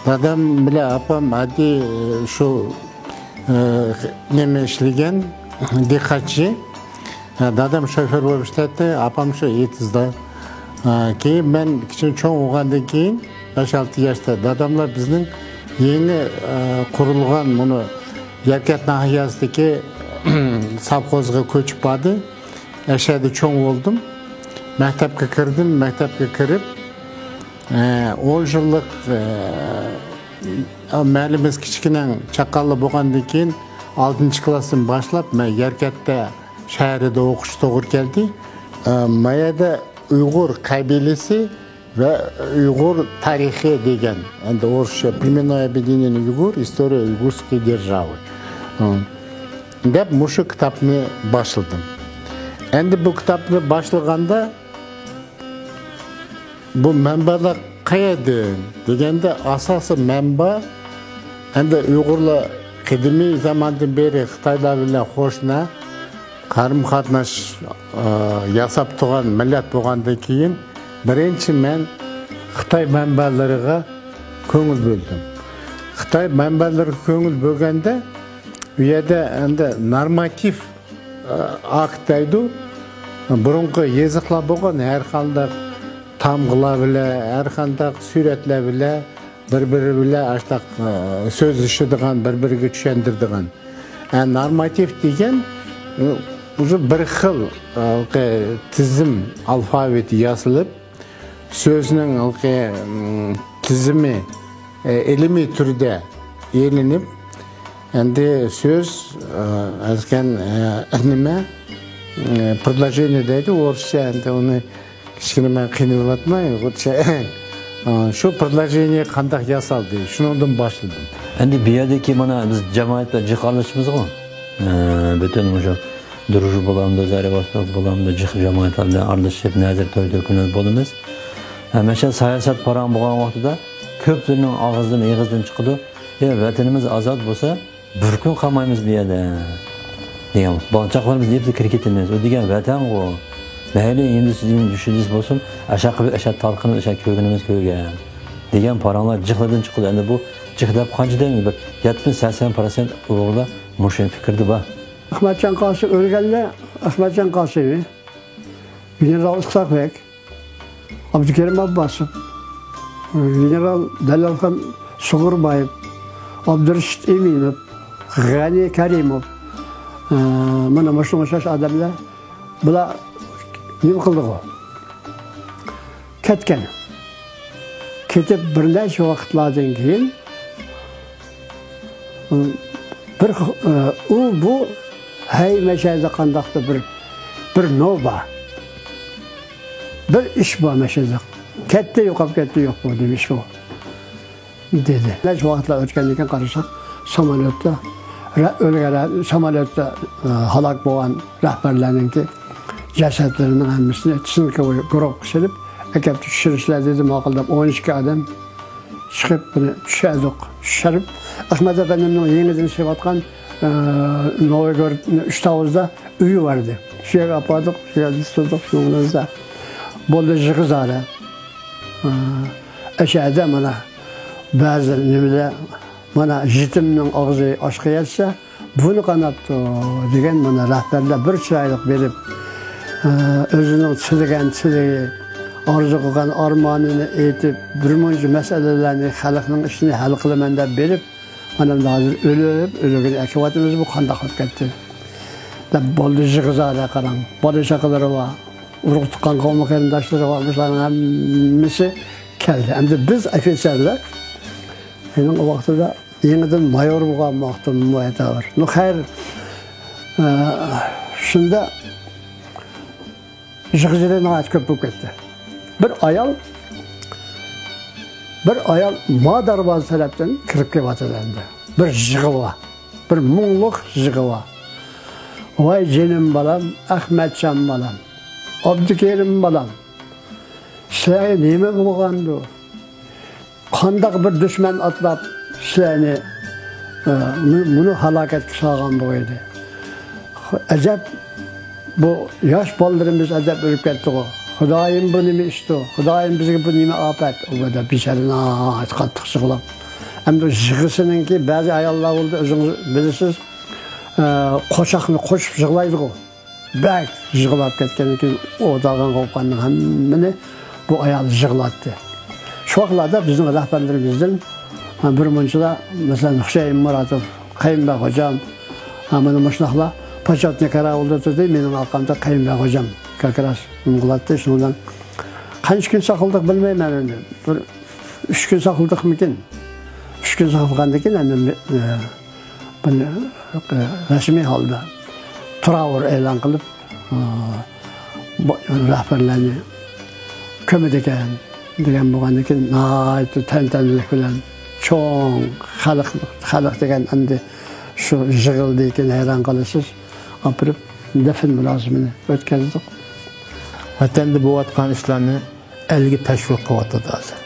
دادام بىلەن ئاپام ئاددىي، ئى، شۇ، ئى، نېمە ئىشلىگەن، دىققەتچى. ھە، دادام شوفېر بولۇپ ئىشلەتتى، ئاپام شۇ ئېتىزدا. ھە، كېيىن مەن كىچىك چوڭ بولغاندىن كېيىن، بەش-ئالتە ياشتا داداملار بىزنىڭ يېڭى، ئە، قۇرۇلغان مۇنۇ ياركەنت ناھىيەسىدىكى سوۋخوزغا كۆچۈپ باردى. ئەشەدە چوڭ بولدۇم. مەكتەپكە كىردىم، مەكتەپكە كىرىپ، ئە، ئون يىللىق، ئە، مەھەللىمىز كىچىككىنە چاققانلا بولغاندىن كېيىن، ئالتىنچى كىلاستىن باشلاپ مەن ياركەنتتە شەھىرىدە ئوقۇشقا توغرا كەلدى. ئە، ما يەردە ئۇيغۇر قەبىلىسى ۋە ئۇيغۇر تارىخى دېگەن، ئەمدى ئورۇسچە «Племенное объединение уйгур. История уйгурской державы» دەپ مۇشۇ كىتابنى باشلىدىم. ئەمدى بۇ كىتابنى باشلىغاندا، بۇ مەنبەلەر قەيەردىن دېگەندە، ئاساسىي مەنبە، ئەمدى ئۇيغۇرلار قەدىمىي زاماندىن بېرى خىتايلار بىلەن قوشنا قارىم-قاتناش، ئە، ياساپ تۇرغان مىللەت بولغاندىن كېيىن، بىرىنچى مەن خىتاي مەنبەلىرىگە كۆڭۈل بۆلدۈم. خىتاي مەنبەلىرىگە كۆڭۈل بۆلگەندە، ئۇ يەردە ئەمدى نورماتىپ، ئە، ئاكت دەيدۇ. بۇرۇنقى يېزىقلار بولغان، ھەر قانداق تامغىلار بىلەن، ھەر قانداق سۈرەتلەر بىلەن، بىر-بىرى بىلەن ئاشتاق، ئە، سۆزلىشىدىغان، بىر-بىرىگە چۈشەندۈرىدىغان. ئە، نورماتىپ دېگەن، ئۇ، ئۇزۇ بىر خىل، ئە، تىزىم ئالفاۋىتى ياسىلىپ، سۆزنىڭ، ئە، تىزىمى، ئە، ئىلمىي تۈردە ئېلىنىپ، ئەمدى سۆز، ئە، ئەزكەن، ئە، نېمە، ئە، پرېدلوژېنىيە دەيدۇ ئورۇسچە، ئەمدى ئۇنى كىچىككىنە مەن قىينىلىۋاتماي، ئۇيغۇرچە. شۇ پرېدلوژېنىيە قانداق ياسالدى، شۇنىڭدىن باشلىدىم. ئەمدى بۇ يەردىكى مانا بىز جامائەت بىلەن جىق ئارىلىشىمىزغۇ. ئە، پۈتۈن مۇشۇ دۇرۇژ بولامدۇ، زەرىۋاستوك بولامدۇ، جىق جامائەت بىلەن ئارىلىشىپ، نەزىر توي تۆكۈنۈپ بولىمىز. ھەمىشە ساياھەت پاراڭ بولغان ۋاقتىدا كۆپلىرىنىڭ ئاغزىدىن، ئېغىزىدىن چىقىدۇ، «ئە، ۋەتىنىمىز ئازاد بولسا، بىر كۈن قالمايمىز بۇ يەردە» دېگەن. بالىچاقلىرىمىز نېپىتى كىرىپ كېتىمىز. ئۇ دېگەن ۋەتەنغۇ. مەيلى ئىندۇس دىنى، مۇشۇ دىنى بولسۇن، ئاشاققا بىر ئاشا تارقىنىپ، ئاشا كۆرگىنىمىز كۆرگەن دېگەن پاراڭلار جىقلىرىدىن چىقىدۇ. ئەمدى بۇ جىق دەپ قانچە دەيمىز، بىر يەتمىش سەكسەن پىرسەنت ئۇيغۇرلار مۇشۇ پىكىردە بار. ئەخمەتجان قاسىم ئۆلگەندە، ئەخمەتجان قاسىمى، گېنېرال ئىسھاق بەگ، ئابدۇكېرىم ئابباسوف، گېنېرال دەلەلخان سۇغۇربايېۋ، ئابدۇرېشىت ئىمىنوف، غەنى كەرىموف، ئە، مانا مۇشۇنىڭغا ئوخشاش ئادەملەر، بۇلار نېمە قىلدىغۇ؟ كەتكەن. كېتىپ بىر نەچچە ۋاقىتلاردىن كېيىن، بىر، ئۇ بۇ ھەي مەشەدە قانداقتۇر بىر، بىر نۇر بار. بىر ئىش بار مەشەدە. كەتتى، يوقاپ كەتتى، يوق بولدى ئىش بۇ. دېدى. نەچچە ۋاقىتلار ئۆتكەندىن كېيىن قارىساق، ساموليوتتا رە-، ئۆلگەن رە-، ساموليوتتا، ئە، ھالاك بولغان رەھبەرلەرنىڭكى جەسەتلىرىنىڭ ھەممىسىنى تېنكا گۇرۇپقا سېلىپ، ئەكەپ چۈشۈرۈشلەر دېدى، ماقۇل دەپ، ئون ئىككى ئادەم چىقىپ، بۇنى چۈشۈردۇق. چۈشۈرۈپ، ئەخمەت ئەپەندىمنىڭ يېڭىدىن سېلىۋاتقان، ئە، نوۋىگورودنى ئۈچ تاۋۇزدا ئۆيى بار ئىدى. شۇ يەرگە ئاپاردۇق، شۇ يەردە تۇتۇپ، شۇنىڭ بىلەن بولدى، يىغا زارى. ئاشۇ يەردە مانا بەزى نېمىلەر، مانا يېتىمنىڭ ئاغزى ئاشقا يەتسە، بۇنى قاناپتۇ دېگەن مانا رەھبەرلەر بىر چىرايلىق بېرىپ، ئۆزىنىڭ تىلىگەن تىلىگى، ئارزۇ قىلغان ئارمانىنى ئېيتىپ، بىر مۇنچە مەسىلىلەرنى، خەلقنىڭ ئىشىنى ھەل قىلىمەن دەپ بېرىپ، مانا ئەمدى ھازىر ئۆلۈپ، ئۆلۈكىنى ئەكىۋاتىمىز، بۇ قانداق بولۇپ كەتتى دەپ بولدى، يىغا زارى قاراڭ. بالا چاقىلىرى بار، ئۇرۇق تۇغقان قوۋما قېرىنداشلىرى بار، بۇلارنىڭ ھەممىسى كەلدى. ئەمدى بىز ئوفىتسېرلار، مېنىڭ ئۇ ۋاقتىدا يېڭىدىن مايور بولغان ۋاقتىممۇ ئەتەۋەر. نۇ خەير، ئە، شۇندا يىغا زارى ناھايىتى كۆپ بولۇپ كەتتى. بىر ئايال، بىر ئايال ما دەرۋازا تەرەپتىن كىرىپ كېلىۋاتىدۇ ئەمدى. بىر يىغا بار. بىر مۇڭلۇق يىغا بار. ۋاي جېنىم بالام، ئەخمەتجان بالام، ئابدۇكېرىم بالام، سىلەرگە نېمە بولغاندۇ؟ قانداق بىر دۈشمەن ئاتلاپ سىلەرنى، ئە، مۇ-، مۇنۇ ھالاكەتكە سالغان بولغىيدى. ئەجەب، بۇ ياش بالىلىرىمىز ئەجەب ئۆلۈپ كەتتىغۇ. خۇدايىم، بۇ نېمە ئىشتۇ؟ خۇدايىم، بىزگە بۇ نېمە ئاپەت؟ ئۇ بىچارە ناھايىتى قاتتىق يىغلاپ. ئەمدى يىغىسىنىڭكى بەزى ئاياللار بولدى، ئۆزىڭىز بىلىسىز، ئە، قوشاقنى قوشۇپ يىغلايدىغۇ. بەك يىغلاپ كەتكەندىن كېيىن ئوتاغان قوپقاننىڭ ھەممىنى بۇ ئايال يىغلاتتى. شۇ ۋاقىتلاردا بىزنىڭ رەھبەرلىرىمىزدىن، ھە، بىر مۇنچىلا، مەسىلەن، ھۈسەيىن مۇراتوف، قەيۇمبەگ خوجام، ھە، مانا مۇشۇنداقلار پوچوتنىي قاراۋۇلدا تۇردى، مېنىڭ ئارقامدا قەيۇمبەگ خوجام كاكراس نېمە قىلاتتى، شۇنىڭ بىلەن قانچە كۈن ساقلىدۇق بىلمەيمەن ئەمدى. بىر ئۈچ كۈن ساقلىدۇقمىكىن؟ ئۈچ كۈن ساقلىغاندىن كېيىن ئەمدى، ئە، بۇنى، ئە، رەسمىي ھالدا تراۋۇر ئېلان قىلىپ، ئە، بۇ رەھبەرلەرنى كۆمىدىكەن دېگەن بولغاندىن كېيىن، ناھايىتى تەنتەنىلىك بىلەن چوڭ خەلق، خەلق دېگەن ئەمدى شۇ يىغىلدىكىن ھەيران قالىسىز، ئاپىرىپ دەپنە مۇراسىمىنى ئۆتكۈزدۇق. ۋەتەندە بولۇۋاتقان ئىشلارنى ئەلگە تەشۋىق قىلىۋاتىدۇ ھازىر.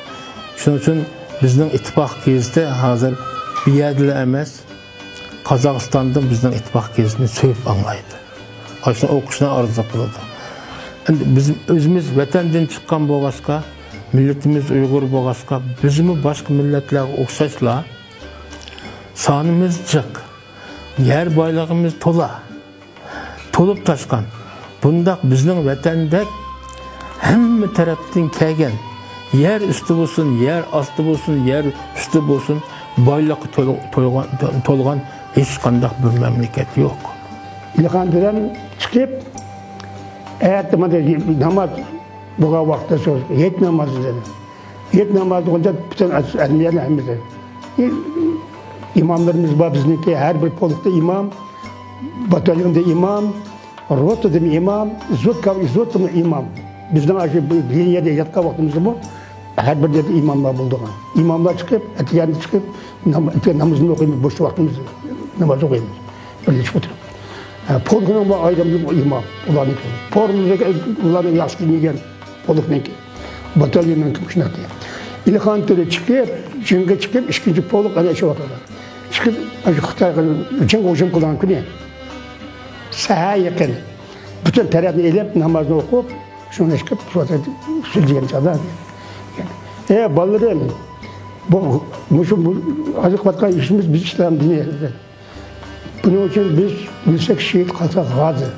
شۇنىڭ ئۈچۈن بىزنىڭ ئىتتىپاق گېزىتى ھازىر بۇ يەردىلا ئەمەس، قازاقىستاندىن بىزنىڭ ئىتتىپاق گېزىتىنى سۆيۈپ ئاڭلايدۇ. ئاشۇنى ئوقۇشنى ئارزۇ قىلىدۇ. ئەمدى بىز ئۆزىمىز ۋەتەندىن چىققان بولغاچقا، مىللىتىمىز ئۇيغۇر بولغاچقا، بىزمۇ باشقا مىللەتلەرگە ئوخشاشلا سانىمىز جىق، يەر بايلىقىمىز تولا. تولۇپ تاشقان، بۇنداق بىزنىڭ ۋەتەندەك ھەممە تەرەپتىن كەلگەن، يەر ئۈستى بولسۇن، يەر ئاستى بولسۇن، يەر ئۈستى بولسۇن، بايلىققا تول-، تولغان، تولغان ھېچقانداق بىر مەملىكەت يوق. ئىلھام بىلەن چىقىپ، ئەتە مانا ناماز بولغان ۋاقىتتا شۇ ھېيت نامازى دېدى. ھېيت نامازى بولغاندا پۈتۈن ئەس-، ئەرمىيەنىڭ ھەممىسى. ئى، ئىماملىرىمىز بار بىزنىڭكى، ھەر بىر پولكتا ئىمام، باتاليوندا ئىمام، روتىدا ئىمام، زوتكا-، زوتىدا ئىمام. بىزنىڭ ئاشۇ بۇ لىنىيەدە ياتقان ۋاقتىمىزدىمۇ ھەر بىر يەردە ئىماملار بولىدىغان. ئىماملار چىقىپ، ئەتىگەندە چىقىپ، نام-، نامىزىنى ئوقۇيمىز، بوش ۋاقتىمىزدا ناماز ئوقۇيمىز. بىرلىشىپ ئولتۇرۇپ. ھە، پولكنىڭ بۇ ئايرىم ئىمام، ئۇلارنىڭكى. پولكنىڭكى ئۇلارنىڭ ياخشى كىيگەن پولكنىڭكى. باتاليوننىڭكى مۇشۇنداق دېگەن. ئىلھام تۆرە چىقىپ، جىڭغا چىقىپ، ئىككىنچى پولك ئەنە شۇ ۋاقىتتا. چىقىپ، ئاشۇ خىتايغا جىڭغا ھۇجۇم قىلغان كۈنى. سەھەر يېقىن. پۈتۈن تەرەپنى ئېلىپ، نامازنى ئوقۇپ، شۇنى چىقىپ، شۇ ۋاقىتتا سۆزلىگەن چاغدا. ئەي بالىلىرىم، بۇ، مۇشۇ، بۇ، ھازىر قىلىۋاتقان ئىشىمىز بىز ئىسلام دىنى. بۇنىڭ ئۈچۈن بىز ئۆلسەك شېھىت، قالساق غازى.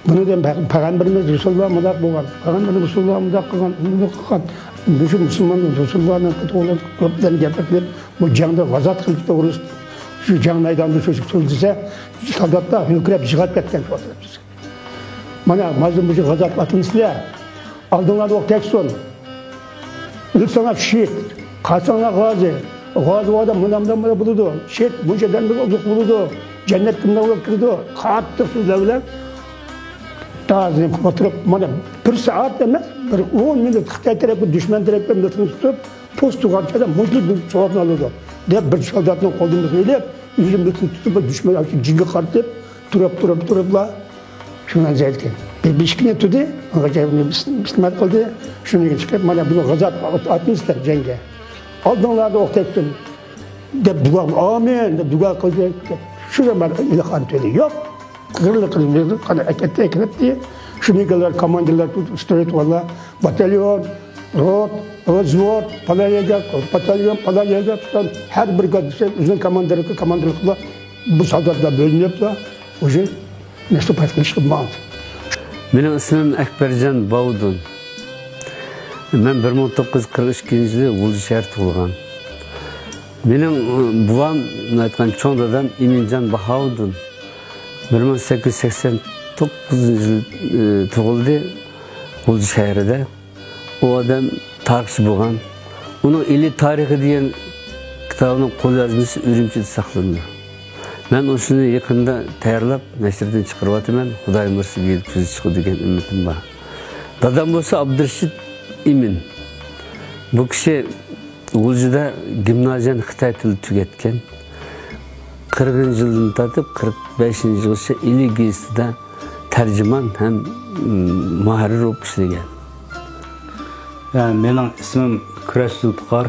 بۇنىڭدىن پەغ-، پەغەمبىرىمىز رەسۇلۇللا مۇنداق بولغان، پەغەمبىرىمىز رەسۇلۇللا مۇنداق قىلغان، مۇنداق قىلغان. مۇشۇ مۇسۇلمان رەسۇلۇللانىڭ توغرىلىق كۆپلەرنى گەپ قىلىپ، بۇ جەڭدە غازات قىلىپ توغرىسى، شۇ جەڭ مەيدانىدا شۇ سۆزلىسە، سالداتلار ھۆركىرەپ يىغلاپ كەتكەن شۇ ۋاقىتتا. مانا، ھازىر مۇشۇ غازات ئاتلىنىسىلەر، ئالدىڭلاردا ئوق تەگسۇن. ئۆلسەڭلار شېھىت، قالساڭلار غازى. غازى ئادەم مۇنداق مۇنداق بولىدۇ. شېھىت مۇنچە ئادەمگە ئۇزۇق بولىدۇ. جەننەتكە مۇنداق بولۇپ كىرىدۇ. قاتتىق سۆزلەر بىلەن تازىلىق قىلىپ تۇرۇپ، مانا، بىر سائەت ئەمەس، بىر ئون مىنۇت خىتاي تەرەپكە، دۈشمەن تەرەپكە مىلتىقنى تۇتۇپ، پوست تۇغان ئادەم مۇشۇ ساۋابنى ئالىدۇ، دەپ، بىر سولداتنىڭ قولىدىن ئېلىپ، ئۆزى مىلتىقنى تۇتۇپ، بىر دۈشمەن جىنگە قارىتىپ، تۇرۇپ، تۇرۇپ، تۇرۇپلا، شۇنى ئېيتكەن. بىر، بىر ئىككى مىنۇت تۇردى، ئاڭغىچە بىسمىللا قىلدى، شۇنى چىقىپ، مانا، بۇ غازات ئاتمىسىلەر جەڭگە. ئالدىڭلاردا ئوق تەگسۇن، دەپ دۇئا، ئامىن، دەپ دۇئا قىلدى. شۇ زامان ئىلھام تۆلى يوق. قىرىلدى، قىرىلدى، قانا ئەكەتتى، ئەكەتتى. شۇنى كېلەر كوماندىرلار سترويت ۋاللا، باتاليون، روت، ۋزۋود، پالان يەرگە، باتاليون، پالان يەرگە تۇتقان ھەر بىر گاددىسى ئۆزىنىڭ كوماندىرلىقى، كوماندىرلىقىدا بۇ سالداتلار بۆلۈنۈپلا، ئۇژې نەستۇپات قىلىشقا ماڭدى. مېنىڭ ئىسمىم ئەكبەرجان باۋدۇن. مەن بىر مىڭ توققۇز يۈز قىرىق ئىككىنچى يىلى غۇلجا شەھەردە تۇغۇلغان. مېنىڭ، ئى، بوۋام، ئېيتقان چوڭ دادام ئىمىنجان باھاۋۇدۇن بىر مىڭ سەككىز يۈز سەكسەن توققۇزىنچى يىل، ئى، تۇغۇلدى غۇلجا شەھىرىدە. ئۇ ئادەم تارىخچى بولغان. ئۇنىڭ ئىلى تارىخى دېگەن كىتابىنىڭ قوليازمىسى ئۈرۈمچىدە ساقلىنىدۇ. مەن ئۇ شۇنى يېقىندا تەييارلاپ، نەشردىن چىقىرىۋاتىمەن. خۇدايىم بۇيرۇسا، بىر يىل كۆزى چىقىدۇ دېگەن ئۈمىدىم بار. دادام بولسا ئابدۇرېشىت ئىمىن. بۇ كىشى غۇلجىدا گىمنازىيەنى خىتاي تىلىدا تۈگەتكەن. قىرىقىنچى يىلدىن تارتىپ قىرىق بەشىنچى يىلغىچە ئىلى گېزىتىدە تەرجىمان ھەم، م، مۇھەررىر بولۇپ ئىشلىگەن. يا، مېنىڭ ئىسمىم كۈرەش زۇلپىقار.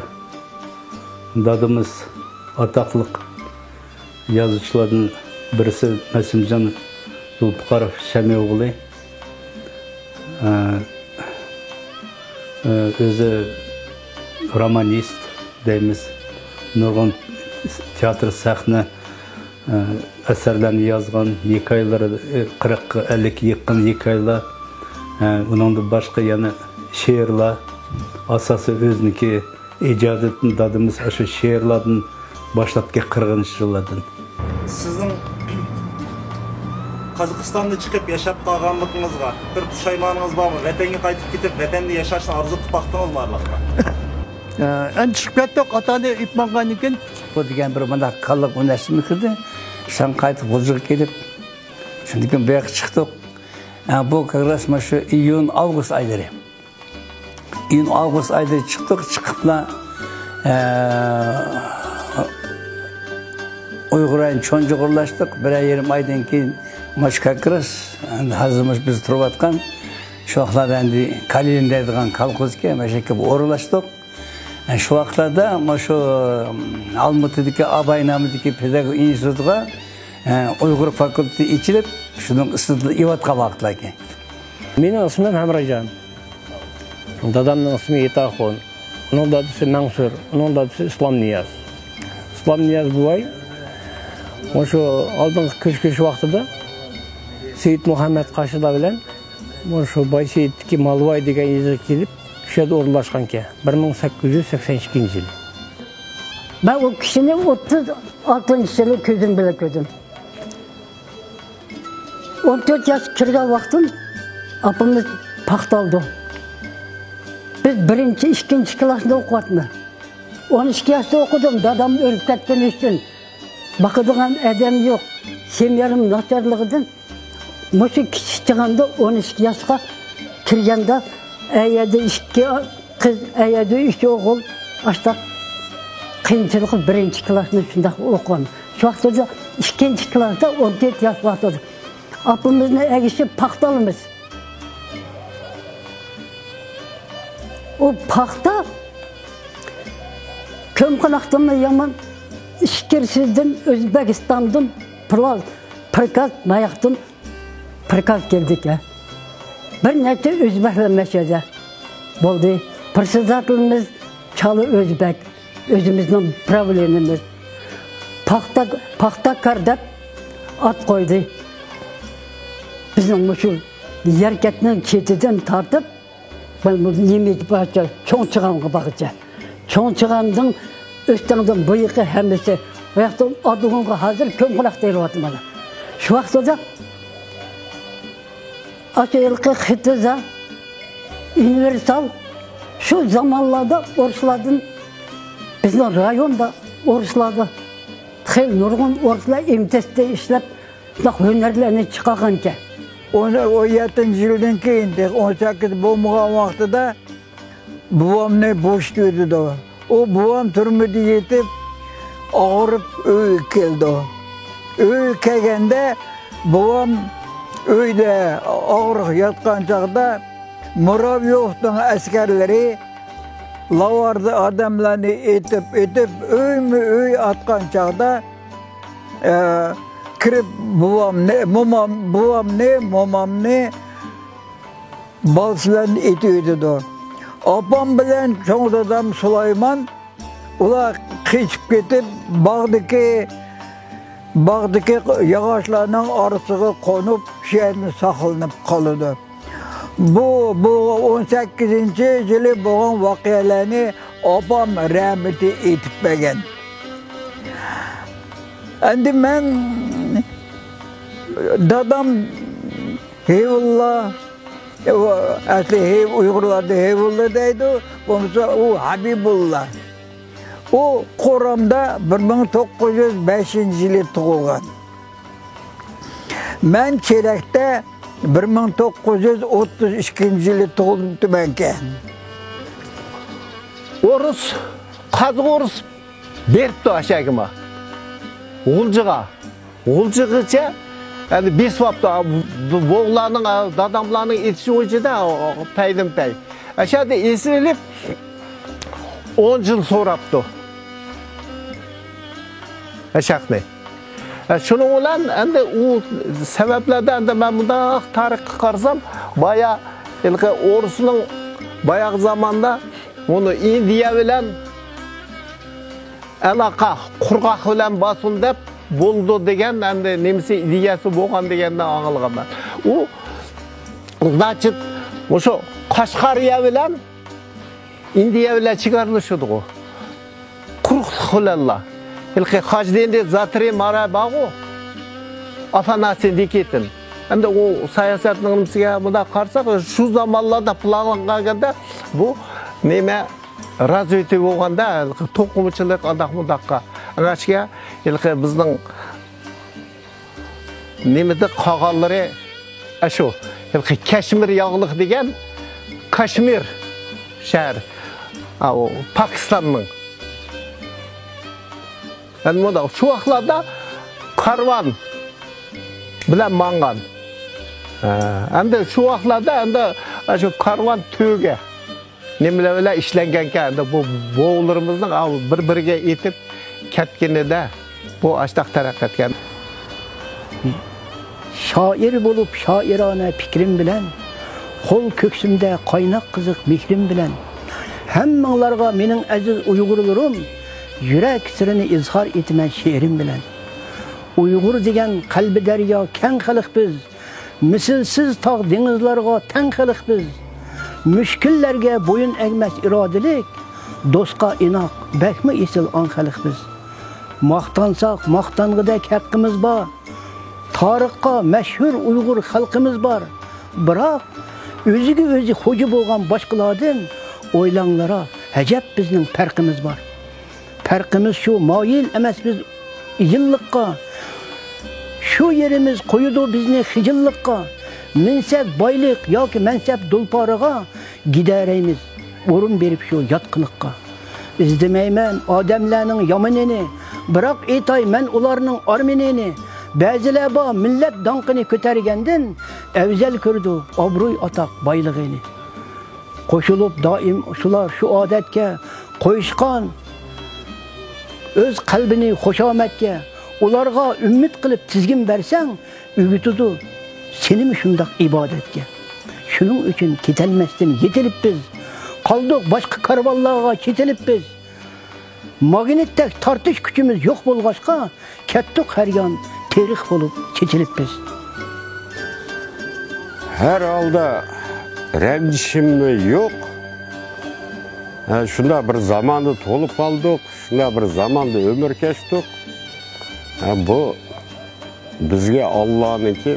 دادىمىز ئاتاقلىق يازغۇچىلاردىن بىرسى نەسىمجان زۇلپىقاروف شەمئى ئوغلى. ئە، ئە، ئۆزى رومانىست دەيمىز. نۇرغۇن تىياتىر، سەھنە، ئە، ئەسەرلەرنى يازغان، ھېكايىلىرى، ئە، قىرىققا ئەللىككە يېقىن ھېكايىلەر، ئە، ئۇنىڭدىن باشقا يەنە شېئىرلار، ئاساسىي ئۆزىنىڭكى ئىجادىيىتىنى دادىمىز ئاشۇ شېئىرلاردىن باشلاپتىكەن، قىرىقىنچى يىللاردىن. سىزنىڭ قازاقىستاندا چىقىپ ياشاپ قالغانلىقىڭىزغا بىر پۇشايمانىڭىز بارمۇ؟ ۋەتەنگە قايتىپ كېتىپ، ۋەتەندە ياشاشنى ئارزۇ قىلىپ باقتىڭىزمۇ ئارىلىقتا؟ ئە، ئەمدى چىقىپ كەتتۇق، ئاتا-ئانا ئۆلۈپ ماڭغاندىن كېيىن. بۇ دېگەن بىر مۇنداق كاللىغا بۇ نەرسىمۇ كىردى. سەن قايتىپ غۇلجىغا كېلىپ، شۇندىن كېيىن بۇ ياققا چىقتۇق. ئە، بۇ كاك راس مانا شۇ ئىيۇن، ئاۋغۇست ئايلىرى. ئىيۇن، ئاۋغۇست ئايدا چىقتۇق، چىقىپلا، ئە، ئۇيغۇر رايونى چونجۇغۇرلاشتۇق. بىرەر يېرىم ئايدىن كېيىن مۇشۇ كاك راس، ئەمدى ھازىر مۇشۇ بىز تۇرۇۋاتقان، شۇ ۋاقىتلاردا ئەمدى كالىلىن دەيدىغان كالخوزكەن، مۇشۇ يەرگە ئورۇنلاشتۇق. ئە، شۇ ۋاقىتلاردا مۇشۇ ئالمۇتىدىكى ئاباي نامىدىكى پېداگوگىك ئىنستىتۇتىغا، ئە، ئۇيغۇر فاكۇلتېتى ئېچىلىپ، شۇنىڭ ئىستىدىيە ئېۋاتقان ۋاقىتلاركەن. مېنىڭ ئىسمىم ھەمراجان. دادامنىڭ ئىسمى يېتاخۇن. ئۇنىڭ دادىسى مەنسۇر. ئۇنىڭ دادىسى ئىسلامنىياز. ئىسلامنىياز بوۋاي مۇشۇ ئالدىنقى كۆچ-كۆچۈش ۋاقتىدا سېيىت مۇھەممەد قاشىدا بىلەن مۇشۇ بايسېيىتتىكى مالۋاي دېگەن يېزىغا كېلىپ، شۇ يەردە ئورۇنلاشقانىكەن. بىر مىڭ سەككىز يۈز سەكسەن ئىككىنچى يىلى. مەن ئۇ كىشىنى ئوتتۇز ئالتىنچى يىلى كۆزۈم بىلەن كۆردۈم. ئون تۆت ياشقا كىرگەن ۋاقتىم ئاپىمىز پاختا ئالدى. بىز بىرىنچى، ئىككىنچى كىلاستا ئوقۇۋاتىمىز. ئون ئىككى ياشتا ئوقۇدۇم، دادام ئۆلۈپ كەتكىنى ئۈچۈن، باقىدىغان ئادەم يوق. سېميەم ناچارلىقىدىن مۇشۇ كىچىك چېغىمدا ئون ئىككى ياشقا كىرگەندە، ئەيەردە ئىككى قىز، ئەيەردە ئۈچ ئوغۇل، ئاشتاق قىيىنچىلىقى بىرىنچى كىلاسنى شۇنداق ئوقۇغان. شۇ ۋاقتىدا ئىككىنچى كىلاستا ئون تۆت ياش ۋاقتىدا ئاپىمىزنى ئەگىشىپ پاختا ئالىمىز. ئۇ پاختا كۆممىقوناقتىنمۇ يامان، ئىچكىرىسىدىن ئۆزبېكىستاندىن پىلاز، پىركاز، ماياقتىن پىركاز كەلدىكەن. بىر نەچچە ئۆزبەكلەر مەشەدە بولدى. پىرسىزاتلىرىمىز چالا ئۆزبەك، ئۆزىمىزنىڭ پراۋلېنىمىز. پاختا، پاختاكار دەپ ئات قويدى. بىزنىڭ مۇشۇ يەركەتنىڭ چېتىدىن تارتىپ، مانا بۇ نېمە بارچە، چوڭ چىغانغا بارغىچە. چوڭ چىغاندىن ئۆستەڭدىن بۇ يېقى ھەممىسى. ئۇ ياقتا ئادىغۇنغا ھازىر كۆممىقوناق دېيىلىۋاتىدۇ مانا. شۇ ۋاقتىدا ئاشۇ ھېلىقى خىتىزا ئۇنىۋېرسال شۇ زامانلاردا ئورۇسلاردىن، بىزنىڭ رايوندا ئورۇسلاردا خېلى نۇرغۇن ئورۇسلار ئېمتېستە ئىشلەپ، شۇنداق ھۈنەرلەرنى چىقارغانىكەن. ئون، ئون يەتتىنچى يىلدىن كېيىن، تېخى ئون سەككىز بولمىغان ۋاقتىدا بوۋامنى بوشىتىۋېتىدۇ. ئۇ بوۋام تۈرمىدە يېتىپ، ئاغرىپ ئۆيگە كېلىدۇ. ئۆيگە كەلگەندە، بوۋام ئۆيدە ئاغرىق ياتقان چاغدا، مۇراۋيوفنىڭ ئەسكەرلىرى لاۋاردا ئادەملەرنى ئېتىپ، ئېتىپ، ئۆيمۇ ئۆي ئاتقان چاغدا، ئە، كىرىپ بوۋامنى، مومام، بوۋامنى، مومامنى بالىسى بىلەن ئېتىۋېتىدۇ. ئاپام بىلەن چوڭ دادام سۇلايمان، ئۇلار قېچىپ كېتىپ، باغدىكى، باغدىكى ياغاچلارنىڭ ئارىسىغا قونۇپ، شۇ يەردە ساقلىنىپ قالىدۇ. بۇ، بۇ ئون سەككىزىنچى يىلى بولغان ۋەقەلەرنى ئاپام رەھمىتى ئېيتىپ بەرگەن. ئەمدى مەن، دادام ھېيۋۇللا، ئۇ ئەسلى ھېي-، ئۇيغۇرلاردا ھېيۋۇللا دەيدۇ، بولمىسا ئۇ ھەبىبۇللا. ئۇ قورامدا بىر مىڭ توققۇز يۈز بەشىنچى يىلى تۇغۇلغان. مەن چېرەكتە بىر مىڭ توققۇز يۈز ئوتتۇز ئىككىنچى يىلى تۇغۇلۇپتىمەنكەن. ئورۇس، قازاق ئورۇس بېرىپتۇ ئاشاكىما. غۇلجىغا. غۇلجىغىچە، ئەمدى بېسىۋاپتۇ. بوۋىلارنىڭ، داداملارنىڭ ئېيتىشى بويىچە، پەيدىن پەي. ئەشەدە ئېسىلىپ، ئون يىل سوراپتۇ. ئەشەقنى. ئە، شۇنىڭ بىلەن ئەمدى ئۇ سەۋەبلەردە ئەمدى مەن مۇنداق تارىخقا قارىسام، بايا ھېلىقى ئورۇسنىڭ باياقى زاماندا بۇنى ئىندىيە بىلەن ئالاقە، قۇرغاق بىلەن باسۇن دەپ بولىدۇ دېگەن ئەمدى نېمىسى ئىدىيەسى بولغان دېگەننى ئاڭلىغانمەن. ئۇ، значит، مۇشۇ قەشقەرىيە بىلەن ئىندىيە بىلەن چېگرىلىشىدىغۇ. قۇرۇقلۇق بىلەنلا. ھېلىقى خاجدېندى زاترى مارا بارغۇ. ئافاناسىي نىكىتىن. ئەمدى ئۇ ساياسەتنىڭ نېمىسىگە مۇنداق قارىساق، شۇ زامانلاردا پىلانلانغاندا بۇ نېمە، رازۋىتىي بولغاندا، ھېلىقى توقۇمىچىلىق ئانداق مۇنداققا. ئەڭگەشكە ھېلىقى بىزنىڭ نېمىدە قالغانلىرى، ئاشۇ ھېلىقى كەشمىر ياغلىق دېگەن، كاشمىر شەھەر، ئاۋۇ پاكىستاننىڭ. ئەمدى مۇنداق، شۇ ۋاقىتلاردا كارۋان بىلەن ماڭغان. ھە، ئەمدى شۇ ۋاقىتلاردا ئەمدى شۇ كارۋان تۆگە نېمىلەر بىلەن ئىشلەنگەنكەن، ئەمدى بۇ بوۋىلىرىمىزنىڭ ئاۋۇ بىر-بىرىگە ئېتىپ كەتكىنىدە بۇ ئاشتاق تەرەققىي ئەتكەن. شائىر بولۇپ شائىرانە پىكرىم بىلەن، قول كۆكسۈمدە قايناق قىزىق مېھرىم بىلەن، ھەممىڭلارغا مېنىڭ ئەزىز ئۇيغۇرلىرىم، يۈرەك سىرىنى ئىزھار ئېتىمەن شېئىرىم بىلەن. ئۇيغۇر دېگەن قەلبى دەريا كەڭ خەلق بىز، مىسلىسىز تاغ دېڭىزلارغا تەڭ خەلق بىز. مۈشكۈللەرگە بويۇن ئەگمەس ئىرادىلىك، دوستقا ئىناق، بەكمۇ ئېسىل ئاڭ خەلق بىز. ماختانساق، ماختانغۇدەك ھەققىمىز بار. تارىخقا مەشھۇر ئۇيغۇر خەلقىمىز بار. بىراق، ئۆزىگە ئۆزى خوجا بولغان باشقىلاردىن، ئويلاڭلارا، ئەجەب بىزنىڭ پەرقىمىز بار. پەرقىمىز شۇ، مايىل ئەمەس بىز ئىجىللىققا. شۇ يېرىمىز قويىدۇ بىزنى خىجىللىققا. مىنسەك بايلىق ياكى مەنسەپ دۇلپارىغا، گىدەرەيمىز، ئورۇن بېرىپ شۇ يات قىلىققا. ئىزدىمەيمەن ئادەملەرنىڭ يامىنىنى، بىراق ئېيتاي مەن ئۇلارنىڭ ئارمىنىنى. بەزىلەر بار مىللەت داڭقىنى كۆتەرگەندىن، ئەۋزەل كۆرىدۇ ئابرۇي، ئاتاق، بايلىقىنى. قوشۇلۇپ دائىم شۇلار شۇ ئادەتكە، قويۇشقان ئۆز قەلبىنى خۇشامەتكە. ئۇلارغا ئۈمىد قىلىپ تىزگىن بەرسەڭ، ئۆگىتىدۇ سېنىمۇ شۇنداق ئىبادەتكە. شۇنىڭ ئۈچۈن كېتەلمەستىن يېتىلىپ بىز، قالدۇق باشقا كارۋانلارغا چېتىلىپ بىز. ماگنىتتەك تارتىش كۈچىمىز يوق بولغاچقا، كەتتۇق ھەر يان تېرىق بولۇپ چېچىلىپ بىز. ھەر ھالدا رەنجىشىممۇ يوق. ھە، شۇنداق بىر زاماندا تۇغۇلۇپ قالدۇق، شۇنداق بىر زاماندا ئۆمۈر كەچتۇق. ھە، بۇ بىزگە ئاللانىڭكى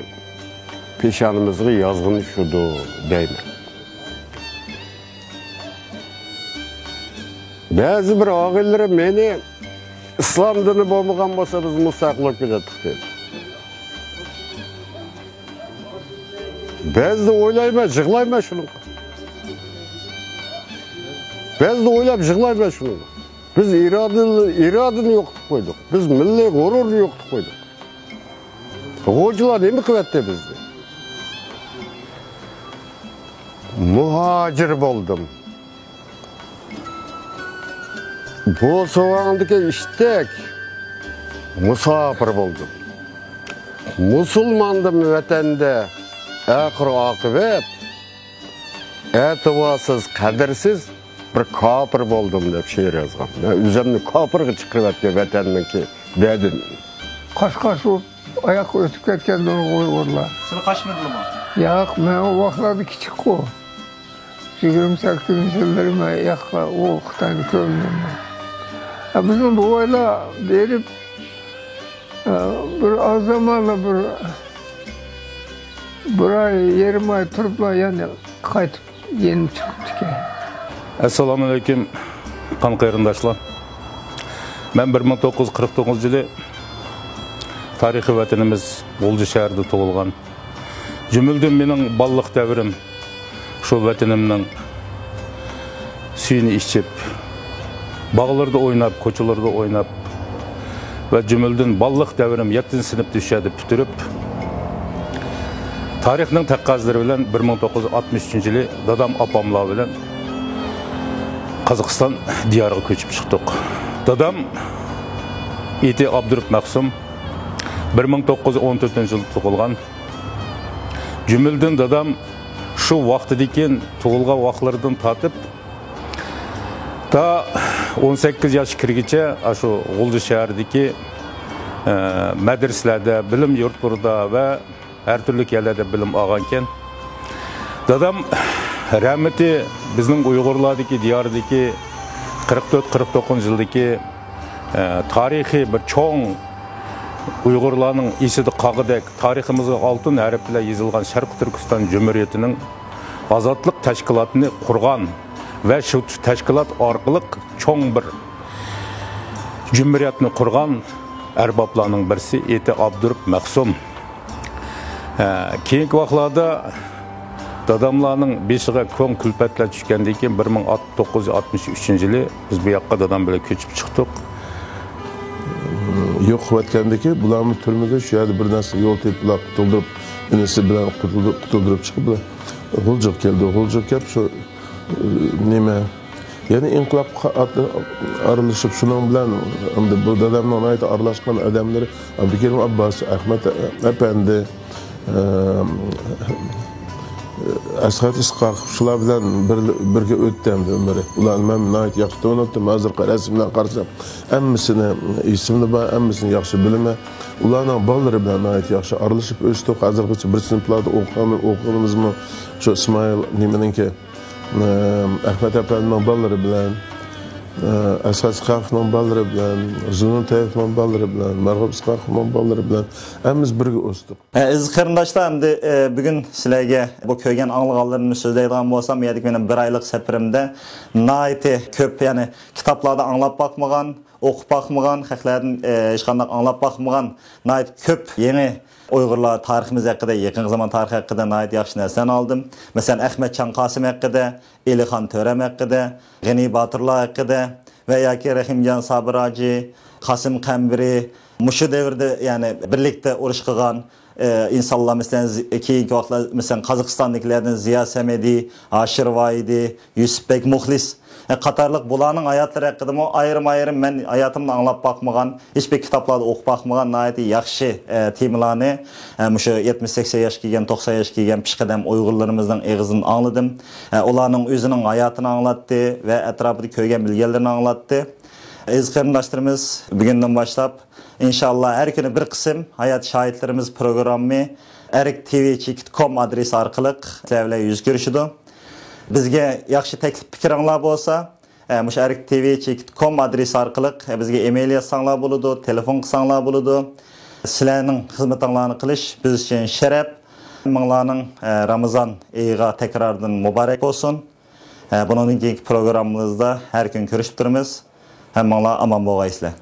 پېشانىمىزغا يازغىنى شۇدۇ دەيمەن. بەزى بىر ئاغىنىلىرىم مېنى ئىسلام دىنى بولمىغان بولسا بىز مۇستەقىل بولۇپ كېتەتتۇق دېدى. بەزىدە ئويلايمەن، يىغلايمەن شۇنىڭغا. بەزىدە ئويلاپ يىغلايمەن شۇنىڭغا. بىز ئىرادىنى، ئىرادىنى يوقىتىپ قويدۇق. بىز مىللىي غۇرۇرنى يوقىتىپ قويدۇق. غوجىلار نېمە قىلىۋەتتى بىزنى؟ مۇھاجىر بولدۇم. بوسۇغاڭدىكى ئىشتەك مۇساپىر بولدۇم. مۇسۇلماندىم ۋەتەندە ئاخىر ئاقىۋەت، ئەتىۋارسىز، قەدىرسىز بىر كاپىر بولدۇم دەپ شېئىر يازغان. مەن ئۆزۈمنى كاپىرغا چىقىرىۋەتكەن ۋەتەننىڭكى دەردىنى. قاش-قاش بولۇپ ئاياققا ئۆتۈپ كەتكەندۇر ئۇيغۇرلار. سىلى قاچمىدىلىمۇ؟ ياق، مەن ئۇ ۋاقىتلاردا كىچىكقۇ. يىگىرمە سەككىزىنچى يىللىرى مەن ياققا ئۇ خىتاينى كۆرمىدىم مەن. ھە، بىزنىڭ بوۋايلار بېرىپ، ھە، بىر ئاز زامانلا بىر، بىر ئاي، يېرىم ئاي تۇرۇپلا يەنە قايتىپ يېنىپ چىقىپتىكەن. ئەسسالامۇئەلەيكۇم، قان قېرىنداشلار. مەن بىر مىڭ توققۇز يۈز قىرىق توققۇزىنچى يىلى تارىخىي ۋەتىنىمىز غۇلجا شەھىرىدە تۇغۇلغان. جۈملىدىن مېنىڭ بالىلىق دەۋرىم شۇ ۋەتىنىمنىڭ سۈيىنى ئىچىپ، باغلىرىدا ئويناپ، كوچىلىرىدا ئويناپ، ۋە جۈملىدىن بالىلىق دەۋرىم يەتتىنچى سىنىپتا شۇ يەردە پۈتتۈرۈپ، تارىخنىڭ تەقەززىلىرى بىلەن بىر مىڭ توققۇز يۈز ئاتمىش ئۈچىنچى يىلى دادام ئاپاملار بىلەن قازاقىستان دىيارىغا كۆچۈپ چىقتۇق. دادام ئېتى ئابدۇرۇپ مەخسۇم، بىر مىڭ توققۇز يۈز ئون تۆتىنچى يىلدا تۇغۇلغان. جۈملىدىن دادام شۇ ۋاقتىدىكى، تۇغۇلغان ۋاقىتلىرىدىن تارتىپ تا ئون سەككىز ياشقا كىرگىچە ئاشۇ غۇلجا شەھىرىدىكى، ئە، مەدرىسىلەردە، بىلىم يۇرتلىرىدا ۋە ھەر تۈرلۈك يەرلەردە بىلىم ئالغانىكەن. دادام رەھمىتى بىزنىڭ ئۇيغۇرلاردىكى، دىياردىكى قىرىق تۆت، قىرىق توققۇزىنچى يىلدىكى، ئە، تارىخىي بىر چوڭ ئۇيغۇرلارنىڭ ئېسىدە قالغۇدەك، تارىخىمىزغا ئالتۇن ھەرپ بىلەن يېزىلغان شەرقىي تۈركىستان جۇمھۇرىيىتىنىڭ ئازادلىق تەشكىلاتىنى قۇرغان ۋە شۇ تەشكىلات ئارقىلىق چوڭ بىر جۇمھۇرىيەتنى قۇرغان ئەربابلارنىڭ بىرسى ئېتى ئابدۇرۇپ مەخسۇم. ھە، كېيىنكى ۋاقىتلاردا داداملارنىڭ بېشىغا كۆڭ كۈلپەتلەر چۈشكەندىن كېيىن، بىر مىڭ توققۇز يۈز ئاتمىش ئۈچىنچى يىلى بىز بۇ ياققا دادام بىلەن كۆچۈپ چىقتۇق. يوق قىلىۋەتكەندىكى، بۇلارمۇ تۈرمىدە شۇ يەردە بىر نەرسە يول تېپىپلا قۇتۇلدۇرۇپ، ئىنىسى بىلەن قۇتۇلدۇرۇپ، قۇتۇلدۇرۇپ چىقىپ، غۇلجىغا كەلدى. غۇلجىغا كەپ شۇ، ئى، نېمە، يەنە ئىنقىلابقا ئات-، ئارىلىشىپ، شۇنىڭ بىلەن ئەمدى بۇ دادامنىڭ ناھايىتى ئارىلاشقان ئادەملىرى ئابدۇكېرىم ئابباس، ئەخمەت ئەپەندى، ئە، ئەسقەت ئىسقاقوف، شۇلار بىلەن بىر، بىرگە ئۆتتى ئەمدى ئۆمرى. ئۇلارنى مەن ناھايىتى ياخشى تونۇتتۇم. ھازىرقى رەسىملەرنى قارىسام، ھەممىسىنى ئېسىمدە بار، ھەممىسىنى ياخشى بىلىمەن. ئۇلارنىڭ بالىلىرى بىلەن ناھايىتى ياخشى ئارىلىشىپ ئۆستۇق. ھازىرغىچە بىر سىنىپلاردا ئوقۇغان، ئوقۇغىنىمىزمۇ شۇ ئىسمائىل نېمىنىڭكى، ئەخمەت ئەپەندىنىڭ بالىلىرى بىلەن، ئەسقەت ئىسقاقوفنىڭ بالىلىرى بىلەن، زۇنۇن تەييەپنىڭ بالىلىرى بىلەن، مەرغۇپ ئىسقاقوفنىڭ بالىلىرى بىلەن ھەممىمىز بىرگە ئۆستۇق. ئەزىز قېرىنداشلار، ئەمدى، ئە، بۈگۈن سىلەرگە بۇ كۆرگەن، ئاڭلىغانلىرىمنى سۆزلەيدىغان بولسام، بۇ يەردىكى مېنىڭ بىر ئايلىق سەپىرىمدە ناھايىتى كۆپ، يەنى كىتابلاردا ئاڭلاپ باقمىغان، ئوقۇپ باقمىغان، خەقلەردىن، ئە، ھېچقانداق ئاڭلاپ باقمىغان ناھايىتى كۆپ يېڭى ئۇيغۇرلار تارىخىمىز ھەققىدە، يېقىنقى زامان تارىخى ھەققىدە ناھايىتى ياخشى نەرسىلەرنى ئالدىم. مەسىلەن، ئەخمەتجان قاسىم ھەققىدە، ئېلىخان تۆرەم ھەققىدە، غېنى باتۇرلار ھەققىدە ۋە ياكى رەھىمجان سابىر ھاجى، قاسىم قەمبىرى، مۇشۇ دەۋردە، يەنى بىرلىكتە ئۇرۇش قىلغان، ئى، ئىنسانلار، مەسىلەن، زى-، كېيىنكى ۋاقىتلار، مەسىلەن، قازاقىستاندىكىلەردىن زىيا سەمىدى، ھاشىر ۋاھىدى، يۈسۈپبەك مۇخلىس، ئى، قاتارلىق بۇلارنىڭ ھاياتلىرى ھەققىدىمۇ ئايرىم-ئايرىم مەن ھاياتىمدا ئاڭلاپ باقمىغان، ھېچبىر كىتابلاردا ئوقۇپ باقمىغان ناھايىتى ياخشى، ئى، تېمىلارنى، ئى، مۇشۇ يەتمىش سەكسەن ياشقا كىرگەن، توقسان ياشقا كىرگەن پېشقەدەم ئۇيغۇرلىرىمىزنىڭ ئېغىزىدىن ئاڭلىدىم. ئى، ئۇلارنىڭ ئۆزىنىڭ ھاياتىنى ئاڭلاتتى ۋە ئەتراپىدا كۆرگەن بىلگەنلىرىنى ئاڭلاتتى. ئەزىز قېرىنداشلىرىمىز، بۈگۈندىن باشلاپ، ئىنشاللا ھەر كۈنى بىر قىسىم ھايات شاھىتلىرىمىز پروگراممى ئەرك تىۋى چېكىت كوم ئادرېسى ئارقىلىق سىلەر بىلەن يۈز كۆرۈشىدۇ. بىزگە ياخشى تەكلىپ پىكرىڭلار بولسا، ئە، مۇشۇ ئەرك تىۋى چېكىت كوم ئادرېسى ئارقىلىق، ئە، بىزگە ئېمېيل يازساڭلار بولىدۇ، تېلېفون قىلساڭلار بولىدۇ. سىلەرنىڭ خىزمىتىڭلارنى قىلىش بىز ئۈچۈن شەرەپ. ھەممىڭلارنىڭ، ئە، رامىزان ئېيىغا تەكراردىن مۇبارەك بولسۇن. ھە، بۇنىڭدىن كېيىنكى پروگراممىمىزدا ھەر كۈنى كۆرۈشۈپ تۇرىمىز. ھەممىڭلار ئامان بولغايسىلەر.